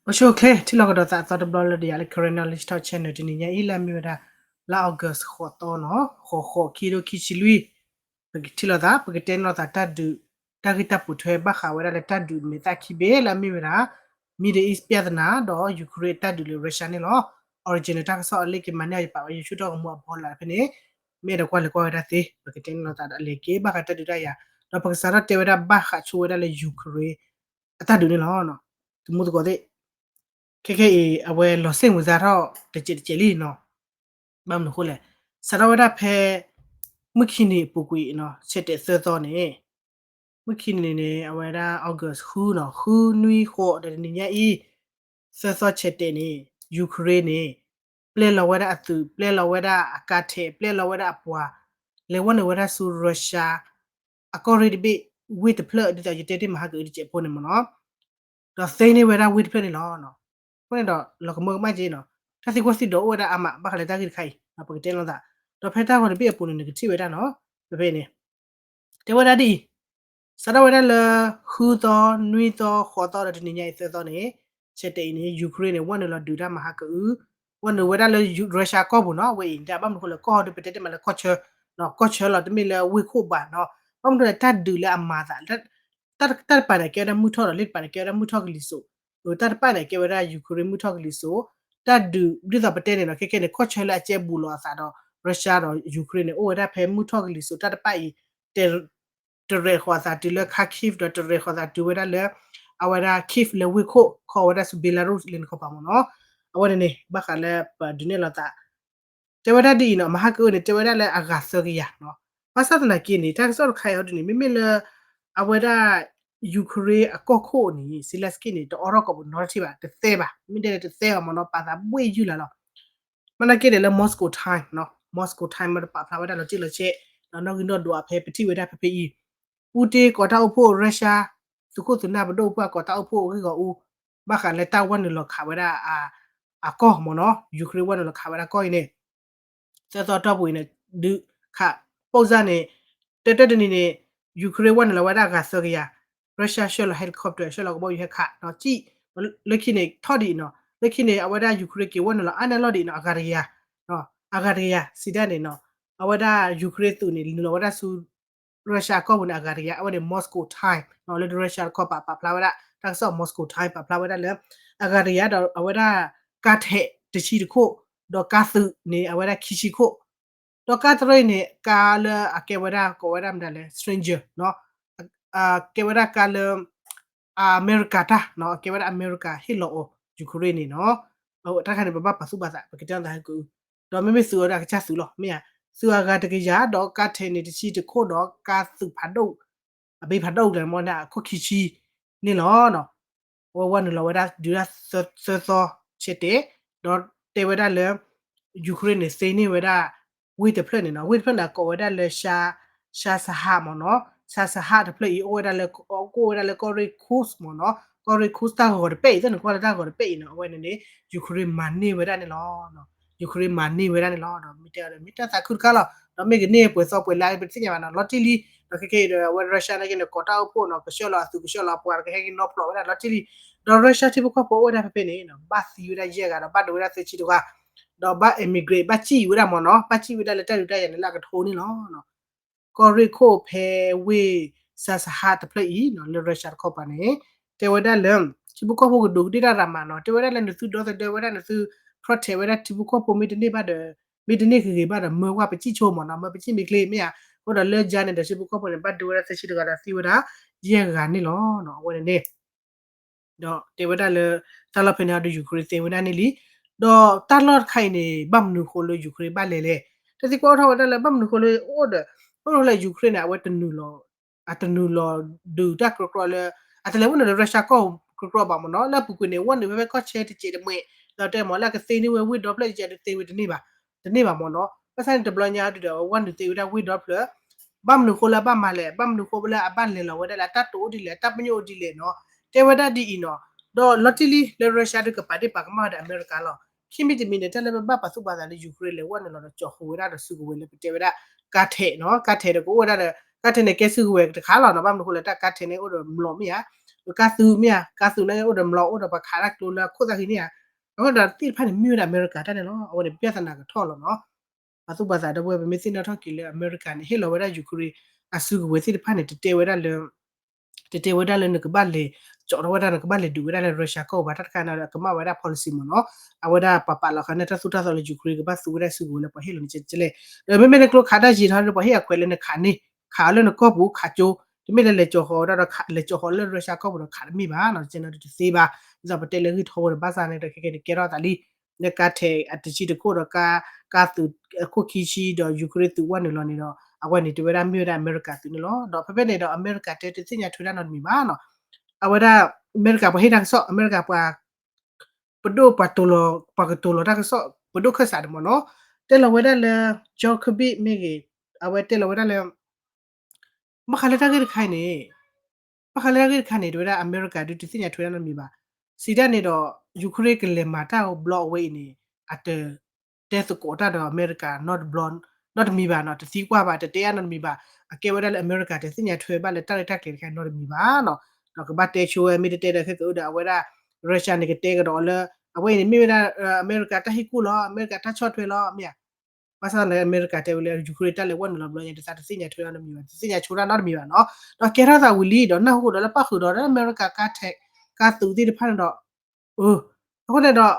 အိၣ်ဆူၣ်အိၣ်ချ့ ထံၣ်လိာ်ကဒီးသးအသီတဘျီလၢဒီးယၤလၢ Karen Knowledge Talk Channel တနံၤညါအံၤ လၢအမ့ၢ်ဝဲဒၣ် လါ August ဃိးသီနီၤ, ဃိး ဃိး ခံကထိခံဆံလွံၢ်, ပကထံၣ်လိာ်သး ပကတဲန့ၢ်လိာ်သးတၢ်ဒုး တၢ်ဂ့ၢ်တၢ်ပိာ်ထွဲဘၣ်ဃးဝဲဒၣ်လၢတၢ်ဒုးမဲာ်သၣ်ခံဘ့ၣ်လၢအမ့ၢ်ဝဲဒၣ် Middle East ပြဿနာ ဒီး Ukraine အတၢ်ဒုးလၢ Russia န့ၣ်လီၤ. Original တၢ်ကစီၣ်အလ့ၢ်က့ၤမၤန့ၢ်အီၤ ယပာ်ဝဲ YouTube တၢ်ဂီၤမူအဖီလာ်ဖဲန့ၣ်, မ့ၢ်အဲၣ်ဒိးကွၢ်လဲၤကွၢ်ဝဲဒၣ်သ့ ပကတဲန့ၢ်လိာ်သးဒီးအလဲၤက့ၤဘၣ်ဃးတၢ်ဒုးတၢ်ယၤ, ဒီးပကစးထီၣ်တဲဝဲဒၣ်ဘၣ်ဃးဆိဝဲဒၣ်လၢ Ukraine အတၢ်ဒုးန့ၣ်လီၤ. တမူသကိးသ့ၣ် ခဲခဲအံၤ အဝဲလီၤစ့ၣ်မုာ်စါထီၣ်တစဲးတစဲးလံနီၤ. ဘၣ်မနုၤအဃိလဲၣ်, စးထီၣ်ဝဲဒၣ်ဖဲ မုၢ်ခံနံၤအပူၤကွံာ်နီၤ ဆဲးတဲးသၢသီန့ၣ်, မုၢ်ခံနံၤန့ၣ် အဝဲဒၣ် August ဃုနီၤ ဃု နွံ ဃိး ဒီးတနံၤညါအံၤ သၢသီဆဲးတဲးန့ၣ် Ukraine န့ၣ် ပျဲလီၤဝဲဒၣ်အသုး ပျဲလီၤဝဲဒၣ်အကါထဲး ပျဲလီၤဝဲဒၣ်အပှၤ လဲၤဝဲနုာ်ဝဲဒၣ်ဆူ Russia အကီၢ်ရ့ၣ်တဘ့ၣ် ဝ့ၢ်တဖျၢၣ် ဒ်သိးယတဲတ့ၢ်မဟါကအုတစဲးဖိန့ၣ်မ့ၢ်နီၤ. ဒီးသ့န့ၢ်ဝဲဒၣ်ဝ့ၢ်တဖျၢၣ်န့ၣ်လီၤ. အဃိန့ၣ်ဒီး လီၤကမၢကမၣ်က့နီၤ, တၢ်သံကွၢ်သံဒိးအိၣ်ဝဲဒၣ်အါမး ဘၣ်ဃးလၢတၢ်ဂ့ၢ်တခါအံၤ ပကတဲလိာ်သး, ဒီးဖဲတၢ်ဂီၤတဘ့ၣ်အပူၤန့ၣ် နကထံၣ်ဝဲဒၣ်နီၤ, ဖဲဖဲန့ၣ် တဲဝဲဒၣ်ဒ်အံၤ, စးထီၣ်ဝဲဒၣ်လၢ ဃုသီ နွံသီ ဃိးသီ ဒီးတနံၤညါအံၤသၢသီန့ၣ်, ဆဲးတဲးအံၤန့ၣ် Ukraine န့ၣ် ဝဲနုာ်လီၤဒုးတၢ်မဟါကအု, ဝဲနုာ်ဝဲဒၣ်လၢ Russia ကီၢ်ပူၤနီၤ, ဝဲအံၤ တၢ်ဘၣ်မနုၤအဃိလဲၣ် ကီၢ်ဒီးပတဲတ့ၢ်မးလၢကီၢ်ဆၢ, ကီၢ်ဆၢလီၤ တမ့ၢ်လၢဝ့ၢ်ခိၣ်ဘၣ်နီၤ, ဘၣ်မနုၤလဲၣ် တၢ်ဒုးလၢအမၤသး တၢ်တပၤန့ၣ် ကဲဝဲဒၣ်မုၢ်ထီၣ်ဒီး လ့ၢ်တပၤန့ၣ် ကဲဝဲဒၣ်မုၢ်ထီၣ်ကလံၤစိး, တၢ်တပၤန့ၣ် ကဲဝဲဒၣ် Ukraine မုၢ်ထီၣ်ကလံၤစိး, တၢ်ဒုးဒ်သိးပတဲန့ၣ်နီၤ ခဲခဲန့ၣ် ကီၢ်ဆၢလၢအကဲဘူးလိာ်အသးဒီး Russia ဒီး Ukraine န့ၣ် အိၣ်ဝဲဒၣ်ဖဲမုၢ်ထီၣ်ကလံၤစိး တၢ်တပၤအံၤ တဲ တရဲၣ်ဃီၤသးတုၤလၢ Kharkiv ဒီးတရဲၣ်ဃီၤသးတုၤဝဲဒၣ်လၢ အဝဲဒၣ် Kyiv လၢဝ့ၢ်ခိၣ် ခီဝဲဒၣ်ဆူ Belarus လၢနခီပၤမ့ၢ်နီၤ, အဝဲန့ၣ်န့ၣ် ဘၣ်ဃးလၢပဒုးနဲၣ်လိာ်သး တဲဝဲဒၣ်ဒ်အံၤနီၤ, မဟါကအုန့ၣ် တဲဝဲဒၣ်လၢအဂၤသၢကယၤနီၤ, ဘၣ်ဆၣ်သနာ်က့န့ၣ် တၢ်ကစီၣ်တခါအံၤအီၤဒ်န့ၣ် မ့မ့ၢ်လၢ အဝဲဒၣ် Ukraine အကီၢ်ခိၣ်န့ၣ် Zelenskyy န့ၣ် တအိးထီၣ်ကိးပူၤနီတထံၣ်ဘၣ်, မ့ၢ်တဲန့ၣ်တသဲဘၣ်မ့ၢ်နီၤ, ပာ်သးဘှ့ၣ်ယုၢ်လၢ်လီၤ. မ့ၢ်နာ်က့န့ၣ်လၢ Moscow Time နီၤ, Moscow Time မ့ၢ်တပာ်ဖျါဝဲဒၣ်လီၤတံၢ်လီၤဆဲး, ဒီးနီၣ်ဂံၢ်နီၣ်ဒွးဖဲပထံၣ်ဝဲဒၣ်ဖဲဖဲအံၤ, ပူတ့ကိးတၢ်အိၣ်ဖှိၣ် Russia သုးခိၣ်သုးနၢ်ပဒိၣ်ပှၢ်ကိးတၢ်အိၣ်ဖှိၣ်အဂ့ၢ်ဂီၢ်အူ, ဘၣ်ဃးလၢတၢ်ဝဲနုာ်လီၤခးဝဲဒၣ် အကီၢ်မ့ၢ်နီၤ, Ukraine ဝဲနုာ်လီၤခးဝဲဒၣ်ကီၢ်အံၤန့ၣ် သၢသီတီၢ်ပူၤအံၤန့ၣ် ဒုးခး ပိၢ်စၢ်န့ၣ် တၢတၢတနံၤန့ၣ် Ukraine ဝဲနုာ်လီၤဝဲဒၣ်အဂၤသၢကယၤ, Russia ဆှၢလီၤ helicopter ဆှၢလီၤကဘီယူၤဟဲခးဒီးစံၣ်, လၢခံန့ၣ်ထီၣ်ဒ်အံၤနီၤ, လၢခံန့ၣ် အဝဲဒၣ် Ukraine က့ၤဝဲနုာ်လီၤအါန့ၢ်လီၢ်ဒ်အံၤနီၤ, အဂၤတကယၤ, အဂၤတကယၤ စံးတၢ်န့ၣ်နီၤ, အဝဲဒၣ် Ukraine သုးန့ၣ် နုာ်လီၤဝဲဒၣ်ဆူ Russia အကီၢ်ပူၤန့ၣ် အဂၤတကယၤ, အဝဲန့ၣ် Moscow Time လၢ Russia တခီပၤ ပာ်ဖျါဝဲဒၣ် တၢ်ကစီၣ် Moscow Time ပာ်ဖျါဝဲဒၣ်လၢ အဂၤတကယၤဒီး အဝဲဒၣ် ကါထဲးတဆံတခိၣ်, ဒီးကါသုးန့ၣ် အဝဲဒၣ်ခံဆံခိၣ်, ဒီးကါတရၢအံၤန့ၣ် ကါလၢအကဲဝဲဒၣ် ကိးဝဲဒၣ်မတၤလဲၣ် Stinger ကဲဝဲဒၣ်ကါလၢ အမဲရကၤတၢ်, အကဲဝဲဒၣ်အမဲရကၤဟ့ၣ်လီၤအီၤ Ukraine န့ၣ်နီၤ, တၢ်တခါန့ၣ် ပဘၣ်ပာ်သူၣ်ပာ်သး ပကတဲသးဟဲက, ဒီးမ့မ့ၢ်သုးအီၤဒၣ်ကစၢ်သုးလီၤ, မ့ၢ်ဧါ, သုးအဂၤတကယၤ ဒီးကါထဲးန့ၣ်တဆံတခိၣ် ဒီးကါသုးဖးဒိၣ်, အဘ့ၣ်ဖးဒိၣ်ကျဲမ့ၢ်ဒၣ် အခိၣ်ခံဆံန့ၣ်လီၤ. အဝဲဝဲနုာ်လီၤဝဲဒၣ်ဒုးဒၣ်သၢသီဆဲးတဲး, ဒီးတဲဝဲဒၣ်လၢ Ukraine န့ၣ် သ့န့ၢ်ဝဲဒၣ် ဝ့ၢ်တဖျၢၣ်န့ၣ်နီၤ, ဝ့ၢ်တဖျၢၣ်န့ၣ် ကိးဝဲဒၣ်လၢ Chy, Chy Sahar မ့ၢ်နီၤ, Chy Sahar တဖျၢၣ်အံၤ အိၣ်ဝဲဒၣ်လၢ ကအိၣ်ဝဲဒၣ်လၢကီၢ်ရ့ၣ် Kursk မ့ၢ်နီၤ, ကီၢ်ရ့ၣ် Kursk တၢ်ဂီၤတပဲၢ်အံၤ သ့ၣ်နကွၢ်လၢတၢ်ဂီၤတပဲၢ်အံၤနီၤ, အဝဲန့ၣ်န့ၣ် Ukraine မၤန့ၢ်ဝဲဒၣ်န့ၣ်လီၤ. Ukraine မၤန့ၢ်ဝဲဒၣ်န့ၣ်လီၤ. ဒီးမ့ၢ်တဲအီၤဒီး မ့ၢ်တၢ်သးခုတခါလီၤ. ဒီးမ့ၢ်ကန့ၢ်ပှဲၤသီပှဲၤလါ ပတသ့ၣ်ညါဘၣ်နီၤ, လီၤတံၢ်လံ. ဒီးခဲခဲအံၤဒီး အဝဲ Russia နာ်က့န့ၣ် ကိးတၢ်အိၣ်ဖှိၣ်နီၤ, ကဆှၢလီၤအသုး ကဆှၢလီၤအပှၤ ကဟဲက့ၤနီဖျိးဝဲဒၣ်လီၤတံၢ်လံ. ဒီး Russia ထံဖိကီၢ်ဖိအိၣ်ဝဲဒၣ်ဖဲဖဲန့ၣ်နီၤ, ဘၣ်သံဝဲဒၣ်ယဲၢ်ဂၤ ဒီးဘၣ်ဒိဝဲဒၣ်သၢဆံတဂၤ, ဒီးဘၣ် emigrate ဘၣ်စံၣ်ဝဲဒၣ်မ့ၢ်နီၤ, ဘၣ်စံၣ်ဝဲဒၣ်လၢတၢ်ဒုးတၢ်ယၤန့ၣ်လၢအကထိန့ၣ်လီၤ. ကီၢ်ရ့ၣ်ခိၣ်ဖဲဝ့ၢ် Chy Sahar တဖျၢၣ်အံၤနီၤ, လၢ Russia တခီပၤန့ၣ် တဲဝဲဒၣ်လၢ ထံဖိကီၢ်ဖိကဒိးကဒ့ၣ်တၢ်ရၤမးနီၤ, တဲဝဲဒၣ်လၢနသုဒီသဒၢဝဲဒၣ် နသု protect ဝဲဒၣ်ထံဖိကီၢ်ဖိ မ့တမ့ၢ်ဘၣ်ဒီး မ့တမ့ၢ်ဂ့ၤဂ့ၤဘၣ်ဒီး မၢဝဲပစံၣ်ဆိမ့ၢ်နီၤ, မၢပစံၣ်မ့ၢ်ချ့မ့ၢ်ဧါ. အဃိဒီးလၢယါန့ၣ်ဒီး ထံဖိကီၢ်ဖိန့ၣ် ဘၣ်ဒိဝဲဒၣ်သၢဆံတဂၤဒီးသံဝဲဒၣ် ယဲၢ်ဂၤန့ၣ်လီၤ. အဝဲန့ၣ်န့ၣ် ဒီးတဲဝဲဒၣ်လၢ တၢ်လီၢ်ဖဲန့ၣ်အဒုး Ukraine သ့ဝဲဒၣ်န့ၣ်လံ. ဒီးတၢ်လီၢ်တခါအံၤန့ၣ် ဘၣ်မနုၤဃိလၢ Ukraine ဘၣ်လဲၤလဲၣ်. တၢ်သံကွၢ်အိၣ်ထီၣ်ဝဲဒၣ်လၢ ဘၣ်မနုၤဃိလၢအိၣ်ဒီး အိၣ်ဒီးလၢ Ukraine န့ၣ် အဝဲတနုာ်လီၤ အတနုာ်လီၤဒုးတၢ်ကြီကြီလၢ အတလဲၤဝဲနုာ်လၢ Russia ကီၢ်ကြီကြီဘၣ်မ့ၢ်နီၤ, လၢအပူၤကွံာ်န့ၣ် ဝဲနုာ်ဝဲဖဲကီၢ်ဆၢတစဲးတမှဲာ်, ဒီးတဲမ့ၢ်လၢအကသ့န့ၢ်ဝဲဝ့ၢ်ဒီဖျၢၣ်တစဲးဒီးသ့ဝဲတန့ၢ်ဘၣ်, တန့ၢ်ဘၣ်မ့ၢ်နီၤ. ဘၣ်ဆၣ်န့ၣ် တဘျီညါဒုးဒီး ဝဲနုာ်သ့ဝဲဒၣ်ဝ့ၢ်ဒီဖျၢၣ်, ဘၣ်မနုၤဃိလၢအဘၣ်မၤလဲၣ်, ဘၣ်မနုၤဃိလၢအဘၣ်လဲၤလီၤဝဲဒၣ်လဲၣ်, အတၢ်တိာ်အိၣ်ဒ်လဲၣ်, အတၢ်ပညိၣ်အိၣ်ဒ်လဲၣ်နီၤ, တဲဝဲဒၣ်ဒ်အံၤနီၤ. ဒီးလီၤတံၢ်လံလၢ Russia ဒုးကပာ်ဒ့ၣ်ပာ်ကမၣ်ဝဲဒီးအမဲရကၤလီၤ. ခံမံၤတမံၤန့ၣ် တၢ်လၢပဘၣ်ပာ်သူၣ်ပာ်သးလၢ Ukraine လဲၤဝဲနုာ်လီၤဒီးကၠီဃုာ်ဝဲဒၣ်ဒီးစုကဝဲၤလၢပတဲဝဲဒၣ် ကါထဲးနီၤ, ကါထဲးဒီးကအိၣ်ဝဲဒၣ်ဒီး ကါထဲးန့ၣ်ကဲစုကဝဲၤတခါလီၤနီၤ, ဘၣ်မနုၤဃိလၢတၢ်ကါထဲးန့ၣ်အိၣ်ဒီးမျိာ်မ့ၢ်ဧါ ကါသုးမ့ၢ်ဧါ, ကါသုးန့ၣ်အိၣ်ဒီးမျိာ်အိၣ်ဒီးပှၤခးတၢ်ကျိလၢအခိၣ်သၣ်ဃံန့ၣ်ဧါ, အဃိဒီးသ့ၣ်တဖၣ်န့ၣ် မ့ၢ်ဝဲဒၣ်အမဲရကၤတၢ်န့ၣ်လီၤ. အဝဲန့ၣ် ပြဿနာကထီၣ်လီၤနီၤ. ပှၤသူၣ်ပှၤသးဒီပုၢ်ဝဲၢ် ပမ့ၢ်သ့ၣ်နီၣ်ထီၣ်က့ၤလၢအမဲရကၤန့ၣ် ဟ့ၣ်လီၤဝဲဒၣ် Ukraine အစုကဝဲၤသ့ၣ်တဖၣ်န့ၣ် တတဲဝဲဒၣ်လၢ တတဲဝဲဒၣ်လၢနကဘၣ်လဲၤ ကၠီးထီၣ်ဝဲဒၣ် နကဘၣ်လဲၤဒုးဝဲဒၣ်လၢ Russia ကီၢ်ပူၤဘၣ်, တၢ်တခါန့ၣ်ဒီး ကမၣ်ဝဲဒၣ် policy မ့ၢ်နီၤ. အဝဲဒၣ်ပှၤပာ်လီၤဃာ်န့ၣ် တၢ်သိၣ်တၢ်သီလၢ Ukraine ကဘၣ်သူဝဲဒၣ်စုကဝဲၤလၢပှၤဟ့ၣ်လီၤန့ၣ်ကဲလဲၣ်. ဒီးမ့မ့ၢ်လၢကျိခးတၢ်ယံာ်ထီၣ်ဒီး ပှၤဟ့ၣ်အခွဲးလၢနခးန့ၢ် ခးအီၤလၢနကီၢ်ပူၤ ခးကၠိ, တမ့ၢ်လၢလဲၤကၠီၤဃီၤဝဲဒၣ်ဒီး လဲၤကၠီၤဃီၤလၢ Russia ကီၢ်ပူၤဒီးခးတမ့ၢ်ဘၣ်နီၤ, ကဲန့ၣ်ဒီးတသ့ဘၣ်. ဒ်သိးပတဲလၢဂံၢ်ထီဘိဒီး ဘၣ်ဆၣ်န့ၣ်ဒီး ခဲကဲန့ၣ်ကဲထီၣ်သးလံ လၢကါထဲးအတဆံတခိၣ်ဒီး ကါ ကါသုးအခိၣ်ခံဆံဒီး Ukraine သုးဝဲနုာ်လီၤန့ၣ်ဒီး အဝဲန့ၣ်တဲဝဲဒၣ်မ့ၢ်ဝဲဒၣ်အမဲရကၤသုးန့ၣ်လီၤ. ဒီးဖဲဖဲန့ၣ်ဒီး အမဲရကၤတဲတသ့ၣ်ညါထွဲဒၣ်နီတမံၤဘၣ်နီၤ. အဝဲဒၣ် အမဲရကၤပှၤဟ့ၣ်တၢ်ကစီၣ် အမဲရကၤပှၤ ပဒိၣ်ပှၤတိၤလီၤ ပှၤကတိၤလီၤတၢ်ကစီၣ် ပဒိၣ်ခၢၣ်စးန့ၣ်မ့ၢ်နီၤ, တဲလီၤဝဲဒၣ်လၢ John Kirby မ့ၢ်ဂ့ၤ, အဝဲတဲလီၤဝဲဒၣ်လၢ ဘၣ်ဃးလၢတၢ်ဂ့ၢ်တခါအံၤန့ၣ်, ဘၣ်ဃးလၢတၢ်ဂ့ၢ်တခါန့ၣ် တဲဝဲဒၣ်အမဲရကၤဒုးတသ့ၣ်ညါထွဲဒၣ်နီတမံၤဘၣ်. စံးတၢ်န့ၣ်ဒီး Ukraine ကလဲၤမၤတၢ်ဘျီအဝဲအံၤန့ၣ် အတတဲသကိးတၢ်ဒီးအမဲရကၤနီတဘျီ နီတမံၤဘၣ်နီၤ, တသံကွၢ်ဘၣ် တတဲအါနီတမံၤဘၣ်. အကဲဝဲဒၣ်လၢအမဲရကၤတသ့ၣ်ညါထွဲဘၣ်လၢတၢ်ရဲၣ်တၢ်ကျဲၤတခါနီတမံၤဘၣ်နီၤ. ဒီးကဘၣ်တဲဆိဝဲ မ့ၢ်တတဲဒီးခဲကဒီးအဝဲဒၣ် Russia န့ၣ် ကတဲကဒီးလၢ အဝဲအံၤန့ၣ်မ့ၢ်ဝဲဒၣ် အမဲရကၤတၢ်ဟ့ၣ်ကူၣ်လီၤ အမဲရကၤတၢ်ဆီၣ်ထွဲလီၤ မ့ၢ်ဧါ. ဘၣ်ဆၣ်လၢအမဲရကၤတဲဝဲလၢ Ukraine တၢ်လဲၤဝဲနုာ်လီၤဘျီညါ တသ့ၣ်ညါဆိတၢ်နီတမံၤဘၣ်, တသ့ၣ်ညါဆိတၢ်နီတမံၤဘၣ်နီၤ. ဒီးကဲထီၣ်သးဝံၤလံဒီး နၢ်ဟူဒီးလၢပၣ်ဃုာ်ဒီးလၢအမဲရကၤကါထဲး ကါသုးသ့ၣ်တဖၣ်န့ၣ်ဒီး အဃိန့ၣ်ဒီး တၢ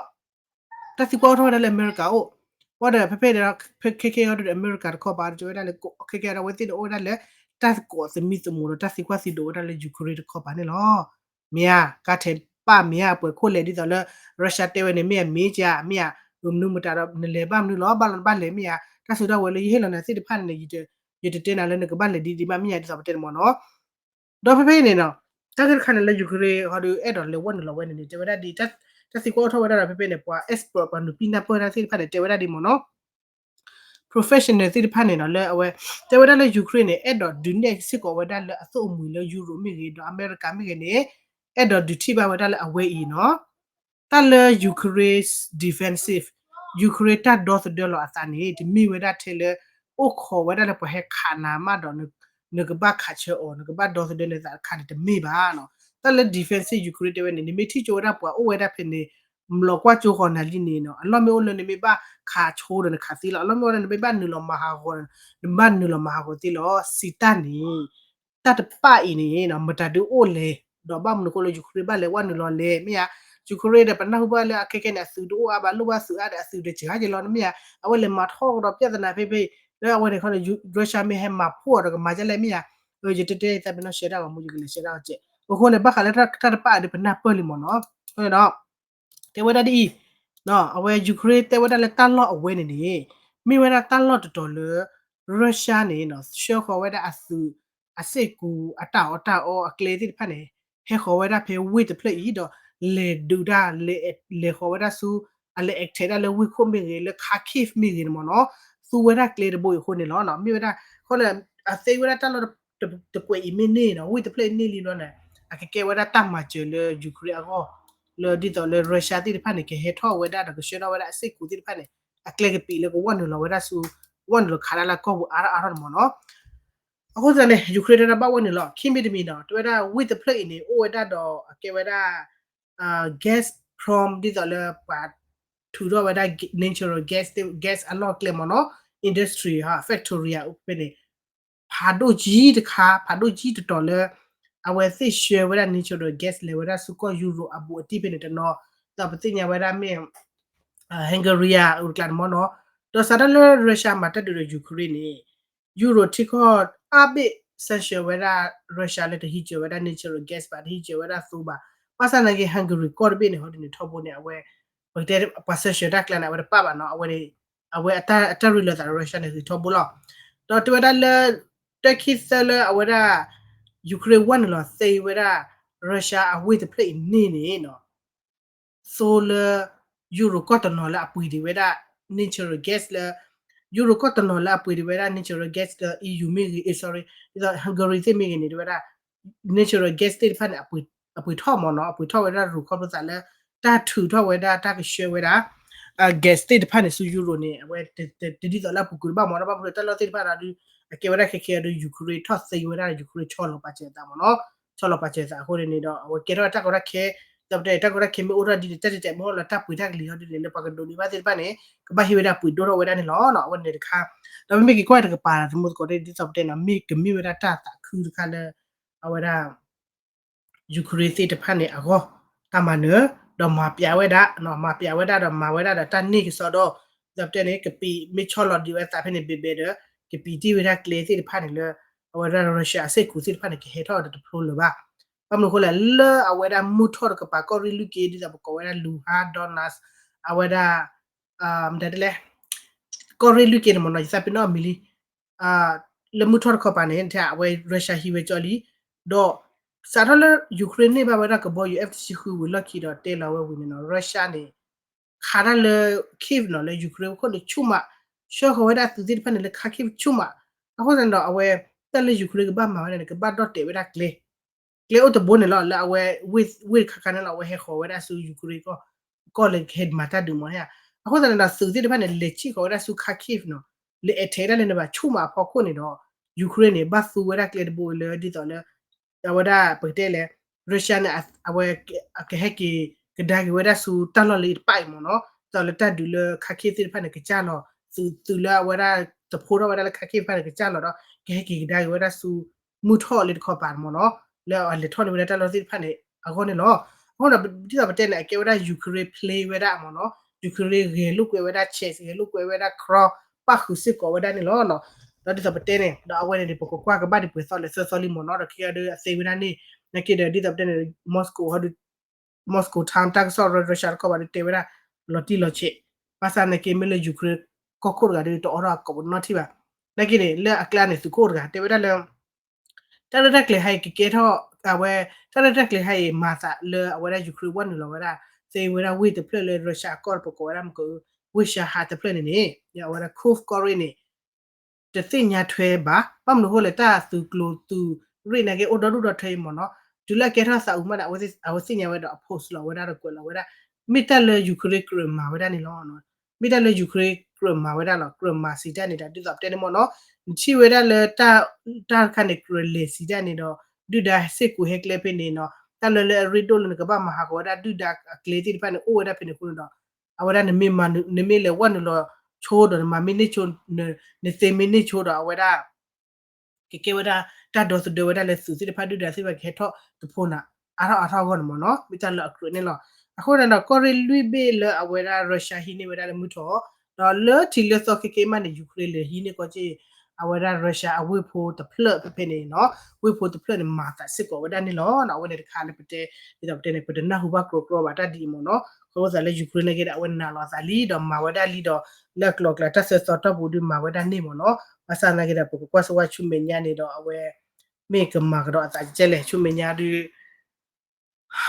်သံကွၢ်အိၣ်ထီၣ်ဝဲဒၣ်လၢအမဲရကၤအိၣ်, ဝဲဒီးဖဲဖဲဒီး ခဲခဲအံၤဒီး အမဲရကၤတခီပၤဒီး တဲဝဲဒၣ်လၢ ခဲခဲအံၤဒီး အဝဲသ့ၣ်န့ၣ်အိၣ်ဝဲဒၣ်လၢ တၢ်သကိးသမံသမိးဒီး တၢ်သံကွၢ်သံဒိးဝဲဒၣ်လၢ Ukraine တခီပၤန့ၣ်လီၤ. မ့ၢ်ဧါ, ကါထဲးပၣ်မ့ၢ်ဧါ, ပှဲၤခိၣ်လဲၤဒ်သိးလၢ Russia တဲဝဲန့ၣ် မ့ၢ်ဧါ, မ့ၢ်ဧါ, မနုၤမတၤဒီး နလဲၤဘၣ်မနုၤလီၤ, ဘၣ်လီၤနဘၣ်လဲၤမ့ၢ်ဧါ, တၢ်စုတၢ်ဝဲၤလၢယဟ့ၣ်လီၤနၤသ့ၣ်တဖၣ်န့ၣ် ယတတဲနၤလၢနကဘၣ်လဲၤဒ်ဒ်ဘၣ်မ့ၢ်ဧါ ဒ်သိးပတဲန့ၣ်မ့ၢ်နီၤ. ဒီးဖဲဖဲအံၤန့ၣ်နီၤ, တၢ်ဂ့ၢ်တခါန့ၣ်လၢ Ukraine ဟီဒီး အဲၣ်ဒိးလဲၤဝဲနုာ်လီၤဝဲန့ၣ်န့ၣ် တဲဝဲဒၣ်ဒ် တၢ်သံကွၢ်အိၣ်ထီၣ်ဝဲဒၣ်ဒီး ဖဲဖဲန့ၣ် ပှၤ expert ပှၤနုာ်ပံနၢ်ပၢၢ်တၢ်သ့ၣ်တဖၣ်န့ၣ် တဲဝဲဒၣ်ဒ်မ့ၢ်နီၤ professional သ့ၣ်တဖၣ်န့ၣ်နီၤ လၢအဝဲ တဲဝဲဒၣ်လၢ Ukraine န့ၣ် အဲၣ်ဒိးဒုးနဲၣ်စ့ၢ်ကီးဝဲဒၣ်လၢအသိၣ်အမှံၤလၢ Europe မ့ၢ်ဂ့ၤ ဒီးအမဲရကၤမ့ၢ်ဂ့ၤန့ၣ် အဲၣ်ဒိးဒုးထံၣ်ဘၣ်ဝဲဒၣ်လၢအဝဲအံၤနီၤ တၢ်လၢ Ukraine defensive, Ukraine တၢ်ဒီသဒၢလီၤအသးန့ၣ် တမ့ၢ်ဝဲဒၣ်ထဲလၢ အိၣ်ခိးဝဲဒၣ်လၢပှၤဟဲခးနၤမးဒီး နကဘၣ်ခးဆၢအီၤ နကဘၣ်ဒီသဒၢနသးတခါန့ၣ် တမ့ၢ်ဘၣ်နီၤ. တၢ်လၢ defensive Ukraine တဲဝဲန့ၣ် နမ့ၢ်ထံၣ်ကၠိဝဲဒၣ်ပှၤအိၣ်ဝဲဒၣ်ဖဲန့ၣ် လီၤကွၢ်ကၠိဃီၤနၤလံန့ၣ်နီၤ အလီၢ်မ့ၢ်အိၣ်လၢနမ့ၢ်ဘၣ်ခးဆိဒီးနခးသ့လီၤ. အလီၢ်မ့ၢ်အိၣ်လၢနမ့ၢ်ဘၣ်နုာ်လီၤမၤဟးဂီၤ နဘၣ်နုာ်လီၤမၤဟးဂီၤသ့လီၤ. စံးတၢ်န့ၣ် တၢ်တပၣ်အံၤန့ၣ်နီၤ မတၤဒုးအိၣ်လဲၣ် ဒီးဘၣ်မနုၤအဃိလၢ Ukraine ဘၣ်လဲၤဝဲနုာ်လီၤလဲၣ် မ့ၢ်ဧါ. Ukraine ဒီးပနၢ်ဟူဘၣ်လၢအခဲကဲန့ၣ် အသုးတအိၣ်အါဘၣ် လိၣ်ဘၣ်သုးအါဒီးအသုးဒီးစှၤက့ၤလီၤ မ့ၢ်ဧါ. အဝဲလဲၤမၤထီၣ်ကဒီး ပြဿနာ ဖဲဖဲ လၢအဝဲန့ၣ်ခီန့ၣ် Russia မ့ၢ်ဟဲမၤဖှိၣ်အီၤဒီးကမၤဒ်လဲၣ် မ့ၢ်ဧါ. ယတတဲယသးပ့ၤနီၣ် ရှဲဒၣ်ဂီၤမူ ယကလဲၤရှဲဒၣ်ဂီၤစဲး အဃိန့ၣ် ဘၣ်ဃးလၢတၢ်တပၣ်အံၤဒီး ပနၢ်ပၢၢ်လံမ့ၢ်နီၤ. အဃိန့ၣ်ဒီး တဲဝဲဒၣ်ဒ်အံၤ အဝဲ Ukraine တဲဝဲဒၣ်လၢတၢ်လီၢ်အဝဲန့ၣ်န့ၣ် မ့ၢ်ဝဲဒၣ်တၢ်လီၢ်တတီၤလၢ Russia န့ၣ် ဆှၢဃီၤဝဲဒၣ်အသုး အစ့ၢ်ကီး အတၢ်အီၣ်တၢ်အီအကျဲသ့ၣ်တဖၣ်န့ၣ် ဟဲဃီၤဝဲဒၣ်ဖဲဝ့ၢ်တဖျၢၣ်အံၤဒီး လဲၤဒုးတၢ် လဲၤဃီၤဝဲဒၣ်ဆူ အလဲၤ attack ဒၣ်လၢဝ့ၢ်ခိၣ်မ့ၢ်ဂ့ၤ လၢ Kharkiv မ့ၢ်ဂ့ၤန့ၣ်မ့ၢ်နီၤ သူဝဲဒၣ်ကျဲတဘိအံၤအဃိန့ၣ်လီၤ. မ့ၢ်ဝဲဒၣ် ခီလၢ အသ့ဝဲဒၣ်တၢ်လီၢ်တကွဲးအံၤမ့ၢ်န့ၢ်နီၤ ဝ့ၢ်တဖျၢၣ်အံၤန့ၢ်လံဘျီန့ၣ် အကကဲဝဲဒၣ်တၢ်မၤစၢၤလၢ Ukraine အဂီၢ် လၢဒ်သိးလၢ Russia သ့ၣ်တဖၣ်န့ၣ် ကဟဲထီၣ်ဝဲဒၣ်ဒီးကဆှၢထီၣ်ဝဲဒၣ်အစ့ၢ်ကီးသ့ၣ်တဖၣ်န့ၣ် အကျဲကပံာ်လၢကဝဲနုာ်လီၤဝဲဒၣ်ဆူ ဝဲနုာ်လီၤခးဒၣ်လၢကီၢ်ပူၤအါထီၣ်အါထီၣ်န့ၣ်မ့ၢ်နီၤ. အဃိသတးန့ၣ် Ukraine တဲဒၣ်ဘၣ်ဝဲနုာ်လီၤ ခံမံၤတမံၤနီၤ တဲဝဲဒၣ်ဝ့ၢ်တဖျၢၣ်အံၤန့ၣ် အိၣ်ဝဲဒၣ်ဒီးအကဲဝဲဒၣ် Gazprom ဒ်သိးလၢပှၤထုးထီၣ်ဝဲဒၣ် natural gas gas အလီၢ်ကျဲမ့ၢ်နီၤ industry ဟ factory ဖဲန့ၣ် ဖးဒိၣ်ကံတခါ ဖးဒိၣ်ကံတတီၤလၢ အဝဲသ့ၣ်ဆှၢဝဲဒၣ် natural gas လဲၤဝဲဒၣ်ဆူကီၢ် Europe အဘူးအတံၢ်ဖဲန့ၣ်တနီၤ ဒီးပသ့ၣ်ညါဝဲဒၣ်မ့ၢ် Hungary အကျါန့ၣ်မ့ၢ်နီၤ ဒီးစးထီၣ်လၢ Russia မၤတၢ်ဒုးဒီး Ukraine န့ၣ် Europe ထံကီၢ်အါဘ့ၣ် sanction ဝဲဒၣ် Russia လၢတဟံးစၢၤဝဲဒၣ် natural gas ဘၣ် တဟံးစၢၤဝဲဒၣ်သိဘၣ် ဘၣ်ဆၣ်နာ်က့ Hungary ကီၢ်တဘ့ၣ်န့ၣ် ဟီဒ်န့ၣ်ထီဘိန့ၣ် အဝဲ ပကတဲပှၤ sanction တၢ်ကျါန့ၣ် အဝဲတပာ်ဘၣ်နီၤ အဝဲန့ၣ် အဝဲအတၢ်ရ့လိာ်သးဒီး Russia န့ၣ် ဂ့ၤထီဘိလီၤ. ဒီးတဲဝဲဒၣ်လၢ တၢ်ခံသၢလၢအဝဲဒၣ် Ukraine ဝဲနုာ်လီၤသ့ဝဲဒၣ် Russia အဝ့ၢ်တဖျၢၣ်အံၤန့ၣ်န့ၣ်နီၤ သိလၢ Europe ကီၢ်တနီၤလၢအပှ့ၤဒံးဝဲဒၣ် natural gas လၢ Europe ကီၢ်တနီၤလၢအပှ့ၤဒံးဝဲဒၣ် natural gas လၢ EU မ့ၢ်ဂ့ၤ sorry ဒ်သိး Hungary သ့ၣ်မ့ၢ်ဂ့ၤန့ၣ် တဲဝဲဒၣ် natural gas သ့ၣ်တဖၣ်န့ၣ် အပှ့ၤထီၣ်မ့ၢ်နီၤ အပှ့ၤထီၣ်ဝဲဒၣ်ရူၢ်ခီဖျိသးလၢ တၢ်ထုးထီၣ်ဝဲဒၣ် တၢ်ကဆှၢဝဲဒၣ် gas သ့ၣ်တဖၣ်န့ၣ် ဆူ Europe န့ၣ် အဝဲတဒ်သိးလၢအပူၤကွံာ်တဘၣ်မ့ၢ်နီၤ ဘၣ်မနုၤတၢ်လီၢ်သ့ၣ်တဖၣ်ဒီး အကဲဝဲဒၣ်ခဲခဲဒီး Ukraine ထီၣ်သ့ဝဲဒၣ် Ukraine ဆီလီၤပာ်စၢၤအသးမ့ၢ်နီၤ ဆီလီၤပာ်စၢၤသးအဃိန့ၣ်ဒီး အဝဲကဲထီၣ်တၢ်ကီတၢ်ခဲ ဒ်သိးပတဲန့ၣ် တၢ်ကီတၢ်ခဲမ့ၢ်အိၣ်ထီၣ်ဒ်န့ၣ် တၢ်တဲာ်တဲာ်မ့ၢ်အိၣ်လၢတၢ်ပှ့ၤတၢ်ကလံၤဟီဒ်န့ၣ် လၢပှၤကဒိးန့ၢ်ဘၣ်သ့ၣ်တဖၣ်န့ၣ် ကဘၣ်ဟံးဝဲဒၣ်ပှ့ၤဒိၣ်ထီၣ်ဝဲဒၣ်န့ၣ်လီၤ. အဝဲန့ၣ်တခါ ဒီးမ့မ့ၢ်က့ၤကွၢ်တကပၤ သမူသကိး ဒ်သိးပတဲန့ၣ် မ့ၢ်ကမ့ၢ်ဝဲဒၣ်တၢ်သးခုတခါလၢ အဝဲဒၣ် Ukraine သ့ၣ်တဖၣ်န့ၣ်အဂီၢ် တၢ်မၤနၢၤ ဒီးမၤပျးဝဲဒၣ် မၤပျးဝဲဒၣ်ဒီးမၤဝဲဒၣ်ဒီးတၢ်န့ၢ်ကစီဒီ ဒ်သိးပတဲန့ၣ် ကပံာ်မ့ၢ်ဆီလီၤဒံးဝဲသးဖဲန့ၣ်ဘဲဘဲဒီး ကပံာ်တ့ၢ်ဝဲဒၣ်ကျဲသ့ၣ်တဖၣ်န့ၣ်လၢ အဝဲဒၣ် Russia အစ့ၢ်ကီးသ့ၣ်တဖၣ်န့ၣ် ကဟဲထီၣ်ဒီးတဖျိလၢၤဘၣ်. ဘၣ်မနုၤအဃိလဲၣ် လၢအဝဲဒၣ်မုၢ်ထီၣ်တကပၤ ကီၢ်ရ့ၣ်လွံၢ်က့ ဒ်သိးပကိးဝဲဒၣ် Luhansk Donetsk အဝဲဒၣ် မတၤဒ်လဲၣ် ကီၢ်ရ့ၣ်လွံၢ်က့န့ၣ်မ့ၢ်နီၤ ယသးပ့ၤနီၣ်အမံၤလံ လၢမုၢ်ထီၣ်တခီပၤန့ၣ် အဝဲ Russia ဟံးဝဲကၠီလံ ဒီးစးထီၣ်လၢ Ukraine န့ၢ်ဘၣ်ဝဲဒၣ်ကဘီယူၤ F တဆံဃု ဝံၤလီၢ်ခံဒီးတဲလီၤဝဲဝံၤန့ၣ်နီၤ Russia န့ၣ် ခးတၢ်လၢ Kyiv နီၤ လၢ Ukraine အခိၣ်န့ၣ်ဆူၣ်မး ဆှၢဃီၤဝဲဒၣ်အသုးသ့ၣ်တဖၣ်န့ၣ်လၢ Kharkiv ဆူၣ်မး အဃိသတးန့ၣ်ဒီး အဝဲ တၢ်လၢ Ukraine ကဘၣ်မၤဝဲဒၣ်န့ၣ် ကဘၣ်ဒီၣ်တဲာ်ဝဲဒၣ်ကျဲ ကျဲအိၣ်တဘိန့ၣ်လီၤ လၢအဝဲ ဝ့ၢ်တခါခါန့ၣ်လီၤ အဝဲဟဲဃီၤဝဲဒၣ်ဆူ Ukraine ကီၢ် ကီၢ်လၢကဟဲမၤတၢ်ဒုးမ့ၢ်ဧါ. အဃိသတးန့ၣ်ဒီး သုးသ့ၣ်တဖၣ်န့ၣ် လဲၤဆံၣ်ဃီၤဝဲဒၣ်ဆူ Kharkiv နီၤ လၢအဲၣ်ထဲးဒၣ်လၢန့ၣ်ဘၣ် ဆူၣ်မးအဖီခိၣ်န့ၣ်ဒီး Ukraine န့ၣ် ဘၣ်သူဝဲဒၣ်ကျဲတဘိလၢဒ်သိးလၢ အဝဲဒၣ်ပကတဲလဲၣ် Russia န့ၣ် အဝဲ ကဟဲက့ၤကဒါက့ၤဝဲဒၣ်ဆူတၢ်လီၢ်လၢတပၣ်အံၤမ့ၢ်နီၤ ဒ်သိးလၢတၢ်ဒုးလၢ Kharkiv သ့ၣ်တဖၣ်န့ၣ် ကစၢ်လီၤ သုး သုးလၢအဝဲဒၣ် သဖှိထီၣ်ဝဲဒၣ်လၢ Kharkiv တဖၣ်န့ၣ် ကစၢ်လီၤဒီး ကဟဲက့ၤကဒါက့ၤဝဲဒၣ်ဆူ မုၢ်ထီၣ်လၢတခီပၤမ့ၢ်နီၤ လၢအလဲၤထီၣ်န့ၢ်ဝဲဒၣ်တၢ်လီၢ်သ့ၣ်တဖၣ်န့ၣ် အဂီၢ်န့ၣ်လီၤ. အဃိဒီး ဒ်သိးပတဲန့ၣ် အကဲဝဲဒၣ် Ukraine play ဝဲဒၣ်မ့ၢ်နီၤ Ukraine ဂဲၤလိာ်ကွဲဝဲဒၣ် chess ဂဲၤလိာ်ကွဲဝဲဒၣ် cross ပၣ်ဃုာ်စ့ၢ်ကီးဝဲဒၣ်န့ၣ်လီၤ. ဒီးဒ်သိးပတဲန့ၣ် ဒီးအဝဲန့ၣ်န့ၣ် ပကကွၢ်ကဘၣ်ဒံးပှဲၤသီလၢသၢသီလံမ့ၢ်နီၤ ဒီးခံဂၤဒီးအသ့ဝဲဒၣ်န့ၣ် နာ်က့ဒီး ဒ်သိးပတဲန့ၣ် Moscow ဟီဒု Moscow time တၢ်ကစီၣ် Russia တခီပၤဒီးတဲဝဲဒၣ် လီၤတံၢ်လီၤဆဲး ဘၣ်ဆၣ်နာ်က့မ့ၢ်လၢ Ukraine ကီၢ်ခိၣ်တဂၤဒီး တအိးထီၣ်အကိးပနီၣ်ထံၣ်ဘၣ်. နာ်က့န့ၣ် လၢအကျါန့ၣ် သုးခိၣ်တဂၤ တဲဝဲဒၣ်လၢ တၢ်ရဲၣ်တၢ်ကျဲၤဟဲအံၤ ကကဲထီၣ် အဝဲ တၢ်ရဲၣ်တၢ်ကျဲၤဟဲအံၤ မၤသးလၢအဝဲဒၣ် Ukraine ဝဲနုာ်လီၤဝဲဒၣ် သ့ဝဲဒၣ်ဝ့ၢ်တဖျၢၣ်လၢ Russia အကီၢ်ပကိးဝဲဒၣ်မ့ၢ်က ဝ့ၢ် Cherson တဖျၢၣ်န့ၣ်န့ၣ် အဝဲဒၣ် Kursk ကီၢ်ရ့ၣ်န့ၣ် တသ့ၣ်ညါထွဲဘၣ်. ဘၣ်မနုၤအဃိလဲၣ် တၢ်သုးကျိၤသုးရ့ၣ်နာ်က့ အိၣ်ဒီဒူၣ်ဒီထၢအံၤမ့ၢ်နီၤ. တုၤလၢအကဲထီၣ်သးအုးမးန့ၣ် အဝဲသ့ၣ်ညါဝဲဒီး အ post လီၤဝဲဒၣ်ဒီးကွဲးလီၤဝဲဒၣ် မ့ၢ်တၢ်လၢ Ukraine ကြၢးမၤဝဲဒၣ်န့ၣ်လီၤ. မ့ၢ်တၢ်လၢ Ukraine ကြၢးမၤဝဲဒၣ်လီၤ. ကြၢးမၤစံးတၢ်န့ၣ်ဒီး ဒ်သိးပတဲန့ၣ်မ့ၢ်နီၤ. နထံၣ်ဝဲဒၣ်လၢ တၢ်တခါန့ၣ် ကြၢးလဲၤစံးတၢ်န့ၣ်ဒီး ဒုၣ်ဒါစ့ၢ်ကီးဟဲကျဲဖဲန့ၣ်နီၤ. တၢ်လၢလၢအရ့ဒိၣ်လၢနကဘၣ်မၤဟးဂီၤဝဲဒၣ်ဒုၣ်ဒါအကျဲသ့ၣ်တဖၣ်န့ၣ် အိၣ်ဝဲဒၣ်ဖဲန့ၣ်အဃိန့ၣ်ဒီး အဝဲဒၣ်နမ့ၢ်မၤနမ့ၢ်လဲၤဝဲနုာ်လီၤဆိဒီး နမၤမ့ၢ်န့ၢ်ဆိ နသ့မ့ၢ်န့ၢ်ဆိဒီး အဝဲဒၣ် ကကဲဝဲဒၣ် တၢ်ဒီသဒၢဝဲဒၣ်လၢသုးသ့ၣ်တဖၣ်ဒုၣ်ဒါသ့ၣ်တဖၣ်ကဟဲထီၣ်တဖိနၤ အါထီၣ်အါထီၣ်အဂီၢ်န့ၣ်မ့ၢ်နီၤ. မ့ၢ်တၢ်လၢအကြၢးန့ၣ်လီၤ. အဃိန့ၣ်ဒီး ကီၢ်ရ့ၣ်လွံၢ်ဘ့ၣ်လၢအဝဲဒၣ် Russia ဟံးန့ၢ်ဝဲဒၣ်လၢမုၢ်ထီၣ် ဒီးလၢထံးလၢသီခဲကဲမးန့ၣ် Ukraine လဲၤဟံးန့ၢ်ကီၢ်က့ၢ် အဝဲဒၣ် Russia အဝ့ၢ်ဖိတဖျၢၣ်ဖဲဖဲန့ၣ်နီၤ. ဝ့ၢ်ဖိတဖျၢၣ်န့ၣ်မၤသးစ့ၢ်ကီးဝဲဒၣ်န့ၣ်လီၤ. အဝဲန့ၣ်တခါလၢပတဲ ဒ်သိးပတဲန့ၣ် ပတနၢ်ဟူဘၣ်ကြီကြီဘၣ်တၢ်ဒ်အံၤမ့ၢ်နီၤ. ခီဖျိသးလၢ Ukraine နာ်က့ဒီး အဝဲနာ်လီၤသးလံဒီးမၤဝဲဒၣ်လံဒီး လၢအကျိၤအကျဲတၢ်သၢသီတီၢ်ပူၤဒုးမၤဝဲဒၣ်န့ၣ်မ့ၢ်နီၤ. ဘၣ်ဆၣ်သနာ်က့ဒီး ပကကွၢ်စၢၤဝဲဆူမဲာ်ညါန့ၣ်ဒီး အဝဲ မ့ၢ်ကမၤကဒီးအသးကဲလဲၣ် ဆူမဲာ်ညါဒုး